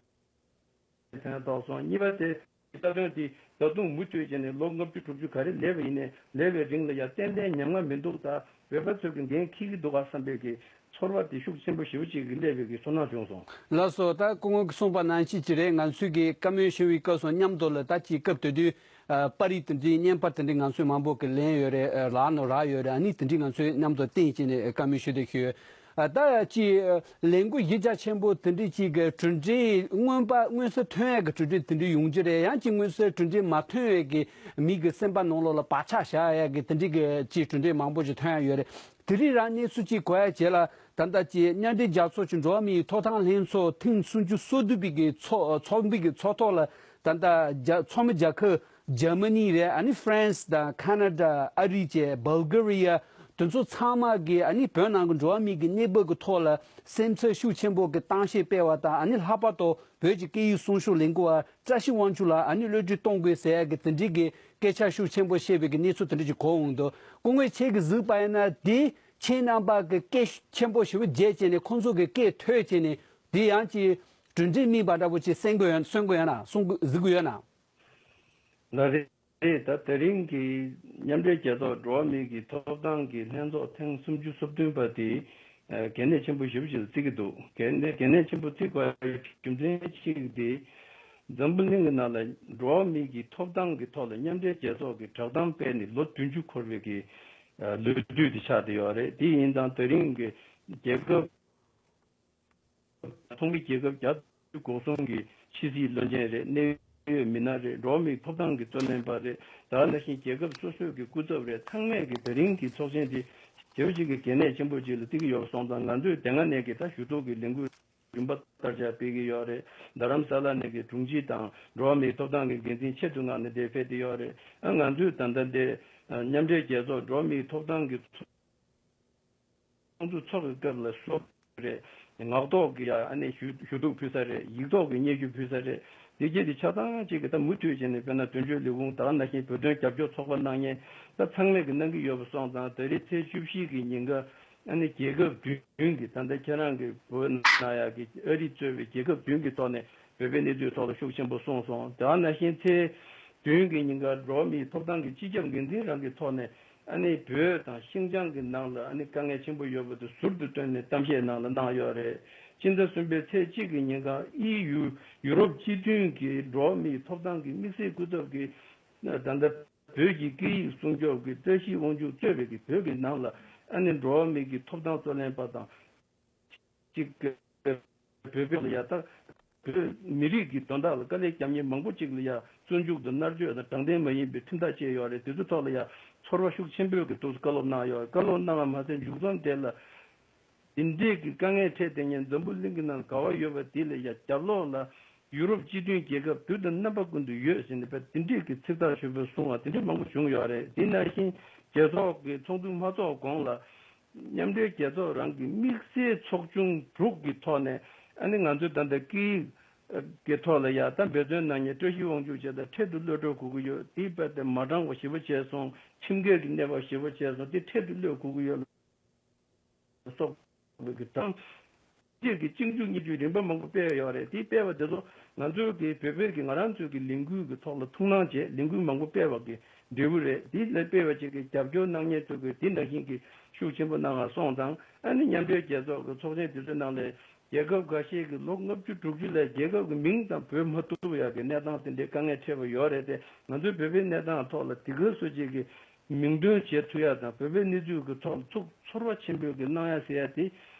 ཕན་ཐོགས་སོང་། གཉིས་པ་དེ་རྩ་དོན་དེ་ད་དུང་མུ་མཐུད་བྱས་ནས་ལོ་ལྔ་བཅུ་དྲུག་ཅུ་ག་རེ་ལས་པ་ཡིན་ནའི་ལས་པའི་རིང་ལ་ཡ་ཏན་ཏན་ཉམས་མྱོང་མི་འདུག་ད་བོད་པ་ཚོས་ཀྱི་འགན་འཁྱེར་གྱི་འདུག་ག་བསམ་པའི་གི་ཚོར་བ་དེ་ཤུགས་ཆེན་པོ་ཞེ་པོ་ཅིག་གི་སླེབས་པའི་གི་ཚོར་སྣང་བྱུང་སོང་། ལགས་སོ། ད་སྐུ་ངོ་གིས་གསུངས་པ་ནང་བཞིན་ཅིག་རེད། ང་ཚོས་ཀྱི་བཀའ་མོལ་ཞུ་བའི་སྐབས་སུ་མཉམ་དུ་ལ་ད་ཅིག་སྐབས་དེ་དུས་ཨ་པར་རིས་དེ་འདྲའི་བརྙན་པར་དེ་འདྲའི་ང་ཚོས་མང་པོ་གི་ལེན་ཡོད་རེད། ཨ་ལག་ནང་རག་ཡོད་རེད། ཨ་ནི་དེ་འདྲའི་ང་ཚོས་མཉམ་དུ་བསྟན་བྱས་ནས་བཀའ་མོལ་ཞུ་བསྡད་ཀྱི་ཡོད། ཨ་ད་ཅིག་ཨ་ལས་འགུལ་གཞི་རྒྱ་ཆེན་པོ་དེ་འདྲའི་ཅིག་གི་གྲུབ་འབྲས་མངོན་པ་མངོན་གསལ་ཐོན་ཡག་གི་གྲུབ་འབྲས་དེ་འདྲའི་ཡོང་རྒྱུ་རེད། ཡང་ཅིག་མངོན་གསལ་གྲུབ་འབྲས་མ་ཐོན་ཡག་གི་མི་གི་སེམས་པ་ནང་ལོགས་ལ་བག་ཆགས་བཞག་ཡག་གི་དེ་འདྲའི་གི་ཅིག་གྲུབ་འབྲས་མང་པོ་ཞིག་ཐོན་ཡག་ཡོད་རེད། དེ་རིང་རང་གནས་ཚུལ་གཅིག་གོ་ཡ་བྱས་ལ། ད་ལྟ་ཀྱི་མཉམ་འབྲེལ་རྒྱལ་ཚོགས་ཀྱི་འགྲོ་བ་མིའི་ཐོབ་ཐང་ལྷན་ཚོགས་ཐེངས་སུམ་ཅུ་སོ་བདུན་པའི་གི་ཚོགས་ཚོགས་འདུ་གི་ཚོགས་ཐོག་ལ། ད་ལྟ་རྒྱ་ཚོགས་མི་རྒྱལ་ཁབ་འཇར་མ་ནི་རེད། ཨ་ནི་ཧྥ་རན་སི་དང་ཁ་ན་ཌ། ཨ་རི་བཅས་བལ་གྷ་རི་ཡ། དེ་ཚོ་ཚང་མ་གི་ཨ་ནི་བོད་ནང་གི་འགྲོ་བ་མི་གི་གནས་བབ་ཀྱི་ཐོག་ལ་སེམས་འཚབ་ཤུགས་ཆེན་པོ་གི་གཏམ་བཤད་སྤེལ་བ་དང་། ཨ་ནི་ལྷག་པར་དུ་བོད་ཀྱི་སྐད་ཡིག་སྲུང་སྐྱོབ་ལས་འགུལ་བ་བཀྲ་ཤིས་དབང་ཕྱུག་ལགས་ཨ་ནི་གློད་གྲོལ་གཏོང་དགོས་ཟེར་ཡ་གི་དེ་འདྲའི་གི་སྐད་ཆ་ཤུགས་ཆེན་པོ་བཤད་པའི་གི་གནས་ཚུལ་དེ་འདྲ་ཅིག་གོ་འོང་འདུག་སྐུ་ངོ་ཁྱེད་ཀྱིས་གཟིགས་པ་ཡིན་ན། དེ་ཁྱེད་རྣམ་པ་གི་སྐད་ཆེན་པོ་ཞེ་པོ་བརྗེད་བྱས་ནས། ཁོང་ཚོ་གི་སྐད་ཐོས་བྱས་ནས། དེ་ཡང་ཅིག་གྲུབ་འབྲས་སྨིན་པ་འདྲ་པོ་ཅིག་གསན་གི་ཡོད། གསན་གི་ཡོད་ན། གསུང་གི་གཟིགས་གི་ཡོད་ན། ལགས་རེད། རེད། ད་དེ་རིང་གི་མཉམ་འབྲེལ་རྒྱལ་ཚོགས་འགྲོ་བ་མིའི་གི་ཐོབ་ཐང་གི་ལྷན་ཚོགས་ཐེངས་སུམ་ཅུ་སོ་བདུན་པ་དེ། ཨ། གལ་གནད་ཆེན་པོ་ཞེ་པོ་ཅིག་ལ་བརྩི་གི་འདུག་གལ་གནད་གལ་གནད་ཆེན་པོ་བརྩི་དགོས་པའི་རྒྱུ་མཚན་གཅིག་དེ། འཛམ་བུ་གླིང་གི་ནང་ལ་འགྲོ་བ་མིའི་གི་ཐོབ་ཐང་གི་ཐོག་ལ་མཉམ་འབྲེལ་རྒྱལ་ཚོགས་ཀྱི་བསྒྲགས་གཏམ་སྤེལ་ནས་ལོ་བདུན་ཅུ་འཁོར་བའི་གི། ཨ། ལོ་དུས་དེ་ཆགས་བསྡད་ཡོད་རེད། དེ་ཡིན་ཙང་དེ་རིང་གི་རྒྱལ་ཁབ། ཚོགས་མི་རྒྱལ་ཁབ་བརྒྱ་དང་དགུ་གོ་གསུམ་གྱི་ཕྱི་སྲིད་བློན་ཆེན་རེད། གནད་ཡོད་མི་སྣ་རེད། འགྲོ་བ་མིའི་ཐོབ་ཐང་གི་རྩོད་ལེན་པ་རེད། ད་ག་ནང་བཞིན་རྒྱལ་ཁབ་སོ་སོའི་གི་སྐུ་ཚབ་རེད། ཚང་མས་ཀྱི་དེ་རིང་གི་ཚོགས་ཆེན་འདི་ཞེ་པོ་ཅིག་གི་གལ་གནད་ཆེན་པོ་ཅིག་ལ་བརྩི་གི་ཡོད་པ་སོང་ཙང་། ང་ཚོས་དེ་སྔ་ནས་ཀྱི་ད་ཞུ་གཏུག་གི་ལས་འགུལ་རིམ་པ་ལྟར་ཆ་སྤེལ་གྱི་ཡོད་རེད། རྡ་རམ་ས་ལ་ནས་ཀྱི་དྲུང་ཆེ་དང་འགྲོ་བ་མིའི་ཐོབ་ཐང་གི་འགན་འཛིན་ཆེད་དུ་མངགས་ནས་འདིར་ཕེབས་བསྡད་ཡོད་རེད། ཨ། ང་ཚོས་ད་ལྟ་འདི་མཉམ་འབྲེལ་རྒྱལ་ཚོགས་འགྲོ་བ་མིའི་ཐོབ་ཐང་གི་ཚོགས་འདུ་འཚོགས་ཀྱི་སྐབས་ལ་སོ་རེད། ངག་ཐོག་གི་ཡ་ཨ་ནི་ཞུ་ཞུ་གཏུག་ཕུལ་ས་རེད། ཡིག་ཐོག་གི་སྙན་ཞུ་ཕུལ་ས་རེད། འདི་གྱད་དེ་ཆ་ཚང་གཅིག་གི་ད་མུ་མཐུད་བྱས་ནས། དཔེར་ན་དོན་གཅོད་ལས་ཁུངས། ད་ག་ནང་བཞིན་བོད་དོན་རྒྱབ་སྐྱོར་ཚོགས་པ་གནང་མཁན་ད་ཚང་མས་ཀྱི་གནང་གི་ཡོད་པ་སོང་ཙང་། ད་རེས་ཚེས་བཅུ་བཞི་གི་ཉིན་ཀ་ཨ་ནི་རྒྱལ་ཁབ་བདུན་གྱི། ད་ལྟ་ཁྱེད་རང་གི་བོད་ནང་ཡ་གི་ཨ་རི་གཙོས་པའི་རྒྱལ་ཁབ་བདུན་གྱི་ཐོག་ནས་བོད་པའི་གནས་ཚུལ་ཐོག་ལ་ཤུགས་ཆེན་པོ་གསུངས་སོང་། ད་ག་ནང་བཞིན་ཚེས་བདུན་གྱི་ཉིན་ཀ་འགྲོ་བ་མིའི་ཐོབ་ཐང་གི་སྤྱི་ཁྱབ་འགན་འཛིན་རང་གི་ཐོག་ནས། ཨ་ནི་བོད་དང་ཤིང་ཅང་གི་ནང་ལ་ཨ་ནི་དཀའ་ངལ་ཆེན་པོ་ཡོད་པ་དེ་ཟུར་དུ་བཏོན་ནས་གཏམ་བཤད་ནང་ལ་གནང་ཡོད་རེད། སྤྱི་ཟླ་གསུམ་པའི་ཚེས་གཅིག་གི་ཉིན་ཀ་ཨི་ཡུ། ཡུ་རོབ་སྤྱི་མཐུན་གྱི་འགྲོ་བ་མིའི་ཐོབ་ཐང་གི་དམིགས་བསལ་སྐུ་ཚབ་ཀྱིས་ད་ལྟ་བོད་ཀྱི་སྐད་ཡིག་སྲུང་སྐྱོབ་ཀྱི་བཀྲ་ཤིས་དབང་ཕྱུག་གཙོས་པའི་གི་བོད་ཀྱི་ནང་ལ་ཨ་ནི་འགྲོ་བ་མི་གི་ཐོབ་ཐང་རྩོད་ལེན་པ་དང་། གཅིག་བོད་པའི་ལ་ཡ་ད་བོད་མི་རིགས་ཀྱི་དོན་དག་ལ་དཀའ་ལས་བརྒྱབ་མཁན་མང་པོ་ཅིག་ལ་ཡ་བཙོན་འཇུག་དང་མནར་གཅོད་དང་དྲང་བདེན་མ་ཡིན་པའི་ཁྲིམས་ཐག་བཅད་ཡོད་རེད། དེ་ཚོ་ཐོག་ལ་ཡ་ཚོར་བ་ཤུགས་ཆེན་པོས་ཀྱི་ཐོག་བཀའ་སློབ་གནང་ཡོད། བཀའ་སློབ་གནང་བ་མ་ཟད་མཇུག་རྩོམ་དེ་ལ། འདི་འདྲས་ཀྱི་དཀའ་ངལ་འཕྲད་བསྡད་མཁན་འཛམ་བུ་གླིང་གི་ནང་ག་བ་ཡོད་པ་དེ་ལ་ཡ་རྒྱབ་ལོགས་ལ་ཡུ་རོབ་སྤྱི་མཐུན་རྒྱལ་ཁབ་དུས་དང་རྣམ་པ་ཀུན་ཏུ་ཡོད་ཟེར་ནས་པ་འདི་འདྲས་ཀྱི་ཚིག་ཐག་ཆོད་པོ་གསུང་བ་དེ་འདྲས་མང་པོ་བྱུང་ཡོད་རེད། དེ་ནང་བཞིན་རྒྱལ་ཚོགས་ཀྱི་ཚོགས་འདུ་མ་ཚོགས་གོང་ལ། མཉམ་འབྲེལ་རྒྱལ་ཚོགས་རང་གི་དམིགས་བསལ་ཚོགས་ཆུང་དྲུག་གི་ཐོག་ནས་ཨ་ནི་ང་ཚོའི་ད་ལྟ་སྐད་ཡིག་གི་ཐོག་ལ་ཡ་ད་འབད་བརྩོན་གནང་མཁན་བཀྲ་ཤིས་དབང་ཕྱུག་བཅས་དང་འཕྲལ་དུ་གློད་གྲོལ་དགོས་ཀྱི་ཡོད། དེའི་བར་དེ་མ་དྲང་བ་ཞེ་པོ་བྱས་སོང་། ཁྲིམས་འགལ་གྱི་གནས་བབ་ཞེ་པོ་བྱས་སོང་། དེ་འཕྲལ་དུ་གློད་དགོས་ཀྱི་ཡོད་ལ་སོགས་པའི་གི་དང་། སྤྱིར་གྱི་གཅིག་མཇུག་གཉིས་མཇུག་རིམ་པ་མང་པོ་སྤེལ་ཡོད་རེད། དེ་སྤེལ་བ་དེ་ཚོ་ང་ཚོའི་གི་བོད་པའི་གི་ང་རང་ཚོའི་གི་ལས་འགུལ་གི་ཐོག་ལ་ཐུགས་སྣང་བྱས། ལས་འགུལ་མང་པོ་སྤེལ་བ་གི་འབྲས་བུ་རེད། དེ་ལ་སྤེལ་བ་ཅིག་གི་རྒྱབ་སྐྱོར་གནང་མཁན་ཚོ་གི་དེ་ནང་བཞིན་གྱི་ཤུགས་ཆེན་པོ་གནང་བ་སོང་ཙང་། ཨ་ནི་མཉམ་འབྲེལ་རྒྱལ་ཚོགས་ཀྱི་ཚོགས་ཆེན་དེ་ཚོའི་ནང་ལ་རྒྱལ་ཁབ་འགའ་ཤས་ཀྱིས་ལོ་ལྔ་བཅུ་དྲུག་ཅུ་ལ་རྒྱལ་ཁབ་ཀྱི་མིང་དང་བོད་མ་བཏུབ་ཡག་གི་གནས་སྟངས་དེ་འདྲའི་དཀའ་ངལ་འཕྲད་པ་ཡོད་རེད་དེ། ང་ཚོའི་བོད་པའི་གནས་སྟངས་ཐོག་ལ་དེ་ག་སུ་གཅིག་གིས་མིང་འདོན་བྱེད་ཐུབ་ཡག་དང་། བོད་པའི་གནས་ཚུལ་གྱི་ཐོག་ལ་ཚུགས་ཚོར་བ་ཆེན་པོས་ཀྱི་གནང་ཡག་ཟེར་ཡག་དེ།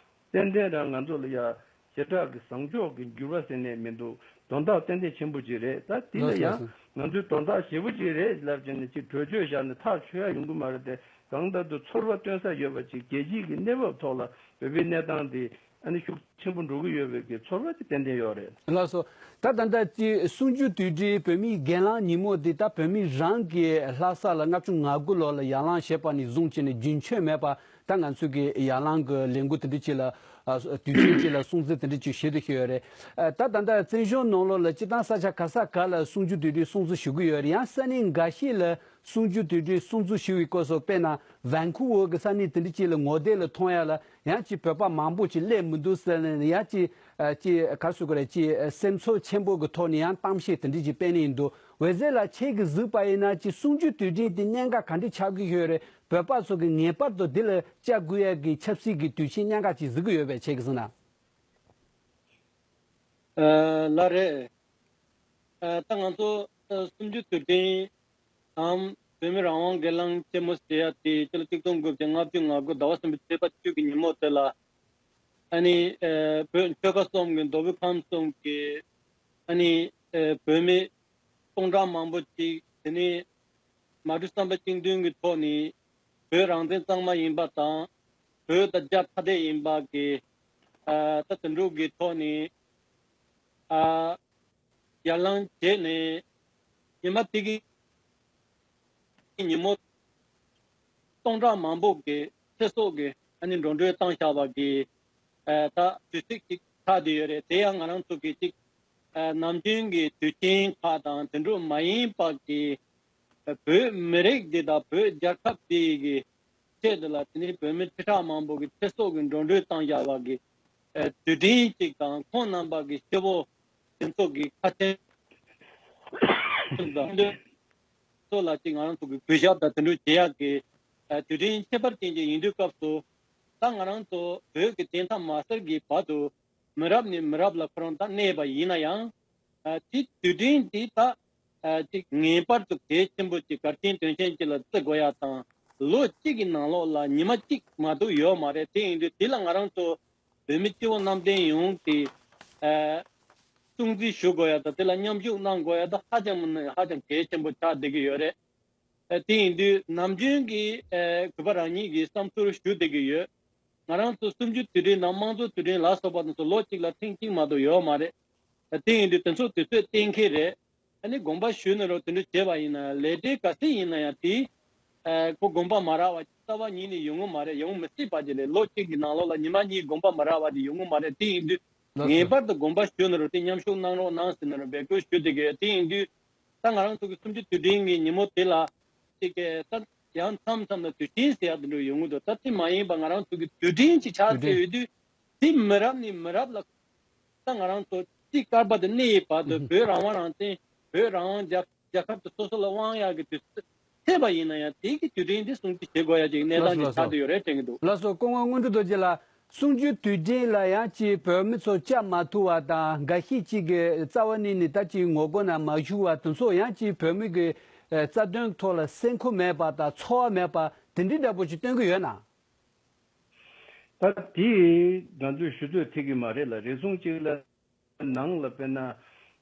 ཏན་ཏན་རང་ང་ཚོ་ལ་ཡ་ཞེ་དྲག་གི་བཟང་ཕྱོགས་ཀྱི་འགྱུར་བ་ཟེར་ནས་མི་འདུག་དོན་དག་ཏན་ཏན་ཆེན་པོ་ཅིག་རེད། ད་དེ་ལ་ཡང་ང་ཚོའི་དོན་དག་ཞེ་པོ་ཅིག་རེད་ལབ་བྱས་ནས་ཅིག་གྲོས་ཆོད་བཞག་ནས་ཐག་ཆོད་ཡ་ཡོང་གི་མ་རེད་དེ། གང་ལྟར་དུ་ཚོར་བ་སྟོན་ས་ཡོད་པ་ཅིག་རྒྱལ་སྤྱིའི་གི་གནས་བབ་ཐོག་ལ་བོད་པའི་གནས་སྟངས་དེ་ཨ་ནི་ཤུགས་ཆེན་པོ་འགྲོ་གི་ཡོད་པའི་གི་ཚོར་བ་དེ་ཏན་ཏན་ཡོད་རེད། ལགས་སོ། ད་ད་ལྟ་ཅིག་གསུམ་བཅུ་དུས་དྲན་བོད་མིའི་སྒེར་ལངས་ཉིན་མོ་འདི་ད་བོད་མི་རང་གི་ལྷ་ས་ལ་ལྔ་བཅུ་ང་དགུ་ལོ་ལ་ཡར་ལངས་བྱས་པ་ནས་བཟུང་བྱས་ནས་རྒྱུན་ཆད་མེད་པ། ད་ང་ཚོས་ཀྱི་ཡར་ལངས་ཀྱི་ལས་འགུལ་དེ་འདྲ་ཅིག་ལ། ཨ། དུས་ཆེན་ཅིག་ལ་སྲུང་བརྩི་དེ་འདྲ་ཅིག་བྱེད་དུ་བཞག་ཡོད་རེད། ཨ། ད་ད་ལྟ་བཙན་བྱོལ་ནང་ལོགས་ལ་སྤྱིར་བཏང་ས་ཆ་ག་ས་ག་ལ་གསུམ་བཅུ་དུས་དྲན་སྲུང་བརྩི་ཞུ་གི་ཡོད་རེད། ཡང་ས་གནས་འགའ་ཤས་ལ་གསུམ་བཅུ་དུས་དྲན་སྲུང་བརྩི་ཞུ་བའི་སྐབས་སུ། དཔེར་ན་ཝན་ཁུ་ཝར་གྱི་ས་གནས་དེ་འདྲ་ཅིག་ལ་ངོ་དེབ་ལ་མཐོང་ཡ་ལ། ཡང་ཅིག་བོད་པ་མང་པོ་ཅིག་སླེབས་མི་འདུག་ཟེར་ནས། ཡང་ཅིག་ཨ། ཅིག་ག་རེ་ཟེར་དགོས་རེད། ཅིག་སེམས་ཚོར་ཆེན་པོ་གི་ཐོག་ནས་ཡང་གཏམ་བཤད་དེ་འདྲ་ཅིག་སྤེལ་ནས་ཡིན་འདུག་འོད་ཟེར་ལགས། ཁྱེད་ཀྱིས་གཟིགས་པ་ཡིན་ན་ཅིག་གསུམ་བཅུ་དུས་དྲན་དེ་གནད་འགག་ག་འདྲ་ཆགས་ཀྱི་ཡོད་རེད། བོད་པ་ཚོ་གིས་ངེས་པར་དུ་འདི་ལ་བཅར་དགོས་ཡ་གི་ཆབ་སྲིད་ཀྱི་དུས་ཆེན་གནད་འགག་ཅིག་གཟིགས་ཀྱི་ཡོད་པས། ཁྱེད་ཀྱིས་གཟིགས་ན། ཨ། ལགས་རེད། ཨ། ད་ང་ཚོ་ཨ་གསུམ་བཅུ་དུས་དྲན་དང་བོད་མི་རང་དབང་སྒེར་ལངས་ཆེན་མོ་ཟེར་ཡ་དེ་སྤྱི་ལོ་གཅིག་སྟོང་དགུ་བརྒྱ་ལྔ་བཅུ་ང་དགུ་ཟླ་བ་གསུམ་པའི་ཚེས་པ་བཅུ་གི་ཉིན་མོ་དེ་ལ། ཨ་ནི་ཨ་བོད་ཆོལ་ཁ་གསུམ་གྱི་མདོ་དབུས་ཁམས་གསུམ་གྱི་ཨ་ནི་ཨ་བོད་མི་སྟོང་ཕྲག་མང་པོ་ཅིག་དེ་ནས་མ་གྲོས་བསམ་པ་གཅིག་མཐུན་གྱི་ཐོག་ནས་བོད་རང་བཙན་གཙང་མ་ཡིན་པ་དང་། བོད་དང་རྒྱ་ཐ་དད་ཡིན་པ་གི་ཨ་ད་དེ་འདྲ་གི་ཐོག་ནས་ཨ་ཡར་ལངས་བྱས་ནས་ཉི་མ་དེ་གི་ཉིན་མོ་སྟོང་ཕྲག་མང་པོ་གི་ཚེ་སྲོག་གི་ཨ་ནི་འགྲོ་གྲོན་བཏང་བཞག་པ་གི་ཨ་ད་དུས་ཚིགས་ཅིག་ཆགས་བསྡད་ཡོད་རེད། དེ་ཡང་ང་རང་ཚོ་གི་ཅིག་ཨ་ནམ་རྒྱུན་གྱི་དུས་ཆེན་ཁག་དང་དེ་འདྲ་མ་ཡིན་པ་གི་བོད་མི་རིགས་འདི་དང་བོད་རྒྱལ་ཁབ་འདི་གི་ཆེད་དུ་ལ་དེ་ནི་བོད་མི་ཁྲི་ཕྲག་མང་པོ་གི་ཚེ་སྲོག་གི་འགྲོ་གྲོན་བཏང་བཞག་པ་གི་ཨ་དུས་དྲན་ཅིག་དང་ཁོང་རྣམ་པ་གི་སྐྱེ་བོ་དེ་ཚོ་གི་ཁ་ཆེམས་དང་ཚོ་ལ་ཅིག་ང་རང་ཚོ་གི་གུས་ཞབས་དང་དེ་འདྲ་བྱེད་ཡག་གི་ཨ་དུས་དྲན་ཁྱད་པར་ཅན་ཅིག་ཡིན་དུས་སྐབས་སུ་ད་ང་རང་ཚོ་བོད་ཀྱི་བདེན་མཐའ་མ་གསལ་གྱི་བར་དུ་མི་རབས་ནས་མི་རབས་ལ་ཁོ་རང་ད་གནས་པ་ཡིན་ན་ཡང་ཨ་དེ་དུས་དྲན་དེ་ད་ཨ་ཅིག་ངེས་པར་དུ་གལ་ཆེན་པོ་ཅིག་གལ་ཆེན་དོན་ཆེན་ཅིག་ལ་བརྩི་དགོས་ཡ་དང་ལོ་གཅིག་གི་ནང་ལོགས་ལ་ཉི་མ་གཅིག་མ་གཏོགས་ཡོད་མ་རེད། དེ་ཡིན་དུས་དེ་ལ་ང་རང་ཚོ་བོད་མི་སྤྱི་བོ་གནམ་བསྟན་ཡོངས་ཀྱིས་ཨ་སྲུང་བརྩི་ཞུ་དགོས་ཡ་དང་དེ་ལ་མཉམ་ཞུགས་གནང་དགོས་ཡ་དང་ཧ་ཅང་མིན་ན་ཧ་ཅང་གལ་ཆེན་པོ་ཆགས་བསྡད་ཀྱི་ཡོད་རེད། ཨ་དེ་ཡིན་དུས་ནམ་རྒྱུན་གྱི་ཨ་གུས་པ་རང་ཉིད་ཀྱི་བསམ་ཚུལ་ཞུ་བསྡད་ཀྱི་ཡོད། ང་རང་ཚོ་གསུམ་བཅུའི་དུས་དྲན་དང་དམངས་གཙོའི་དུས་དྲན་ལ་སོགས་པ་དེ་ཚོ་ལོ་གཅིག་ལ་ཐེངས་གཅིག་མ་གཏོགས་ཡོད་མ་རེད། ཨ་དེ་ཡིན་དུས་དེ་ཚོ་དུས་ཚོད་གཏན་འཁེལ་རེད། ཨ་ནི་དགོངས་པ་ཞུས་ནས་རོགས་དེ་འདྲ་བྱས་པ་ཡིན་ན་ལས་འབྲས་ག་ཚད་ཡིན་ན་ཡང་དེ་ཨ་ཁོ་དགོངས་པ་མ་རག་པ་རྩ་བ་ཉིད་ནས་ཡོང་གི་མ་རེད། ཡོང་མི་སྲིད་པ་ཅིག་རེད། ལོ་གཅིག་གི་ནང་ལོགས་ལ་ཉི་མ་གཉིས་དགོངས་པ་མ་རག་པ་དེ་ཡོང་གི་མ་རེད། དེ་ཡིན་དུས་ལགས་སོ། ངེས་པར་དུ་དགོངས་པ་ཞུས་ནས་རོགས་དེ་མཉམ་ཞུགས་གནང་རོགས་གནང་ཟེར་ནས་རོགས་འབོད་སྐུལ་ཞུ་བསྡད་ཀྱི་ཡོད། དེ་ཡིན་དུས་ད་ང་རང་ཚོ་གི་གསུམ་བཅུའི་དུས་དྲན་གྱི་ཉིན་མོ་དེ་ལ་ཅིག་གི་ད་ཡང་མཚམས་མཚམས་ལ་དུས་ཆེན་ཟེར་ཡག་དེ་འདྲ་ཡོང་གི་འདུག་ད་དེ་མ་ཡིན་པ་ང་རང་ཚོ་གི་དུས་དྲན་ཅིག་ཆགས་དུས་དྲན་བསྡད་ཡོད་དུས་དེ་མི་རབས་ནས་མི་རབས་ལ་ད་ང་རང་ཚོ་དེ་སྐལ་པ་དེ་གནས་ཡི་བར་དུ་ཨུ་ཧུ། བོད་རང་དབང་རང་བཙན་བོད་རང་དབང་རྒྱ་རྒྱལ་ཁབ་དེ་སོ་སོ་ལ་དབང་ཡག་གི་དུས་ཚོད་ཐེབས་པ་ཡིན་ན་ཡང་དེ་གི་དུས་དྲན་དེ་སྲུང་བརྩི་བྱེད་དགོས་ཡ་ཅིག་གནས་ལགས་སྟངས་སོ་ཅིག་ལགས་སོ། ཆགས་བསྡད་ཡོད་རེད་དྲན་གྱི་འདུག་ལགས་སོ། སྐུ་ངོ་དངོས་གྲུབ་རྡོ་རྗེ་ལགས། གསུམ་བཅུའི་དུས་དྲན་ལ་ཡང་ཅིག་བོད་མི་ཚོ་བཅར་མ་ཐུབ་པ་དང་འགའ་ཤས་ཅིག་གིས་རྩ་བ་ནས་ནི་ད་ཅིག་ངོ་རྒོལ་ནང་མ་ཞུགས་པ་དེ་ཚོ་ཡང་ཅིག་བོད་མི་གི་ཨ་རྩ་དོན་ཐོག་ལ་སེམས་ཁུར་མེད་པ་དང་ཚོར་བ་མེད་པ་དེ་འདྲའི་འདྲ་པོ་ཅིག་སྟོན་གྱི་ཡོད་ན། ད་དེ་ང་ཚོས་ཞུ་ཚོད་ཐིག་གི་མ་རེད་ལ། རེ་ཟུང་གཅིག་ལ་ནང་ལ་དཔེར་ན་ཨ་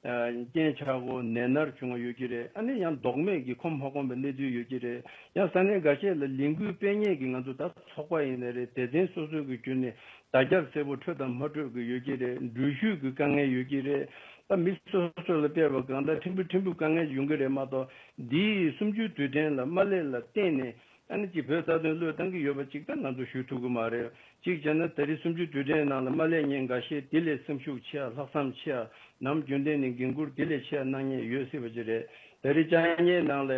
རྐྱེན་ཆག་སྒོ་ནད་མནར་བྱུང་བ་ཡོད་ཀྱི་རེད། ཨ་ནི་ཡང་ལྡོག་མེད་ཀྱི་ཁོམ་ཧ་གོམ་པའི་གནས་ཚུལ་ཡོད་ཀྱི་རེད། ཡང་ས་གནས་འགའ་ཤས་ལ་ལས་འགུལ་སྤེལ་མཁན་གྱི་ང་ཚོ་ད་ཚོགས་པ་ཡིན་ནའི་རེད། སྡེ་ཚན་སོ་སོའི་གི་བརྒྱུད་ནས་བརྡ་ཁྱབ་གསལ་པོ་འཕྲོད་དང་མ་འཕྲོད་ཀྱི་ཡོད་ཀྱི་རེད། འགྲུལ་བཞུད་ཀྱི་དཀའ་ངལ་ཡོད་ཀྱི་རེད། ད་མི་སོ་སོ་ལ་སྤྲད་པ་གང་ལྟར་ཕྲན་བུ་ཕྲན་བུ་དཀའ་ངལ་ཡོང་གི་རེད་མ་གཏོགས་འདིའི་གསུམ་བཅུའི་དུས་དྲན་ལ་མ་སླེབས་ལ་བརྟེན་ནས་ཨ་ནི་ཅིག་བོད་རྩ་དོན་བློས་བཏང་གི་ཡོད་པ་ཅིག་ད་ང་ཚོ་ཞུ་ཐུབ་ཀྱི་མ་རེད། གཅིག་བྱས་ན་ད་རེས་གསུམ་བཅུའི་དུས་དྲན་ནང་ལ་མ་སླེབས་མཁན་འགའ་ཤས་དེ་ལས་སེམས་ཤུགས་ཆེ་ཡ་ལྷག་བསམ་ཆེ་ཡ་ནམ་རྒྱུན་ལྡན་ནས་འགན་འཁུར་དེ་ལས་ཆེ་ཡ་གནང་མཁན་ཡོད་སྲིད་པ་ཅིག་རེད། ད་རེས་བཅར་མཁན་ནང་ལ་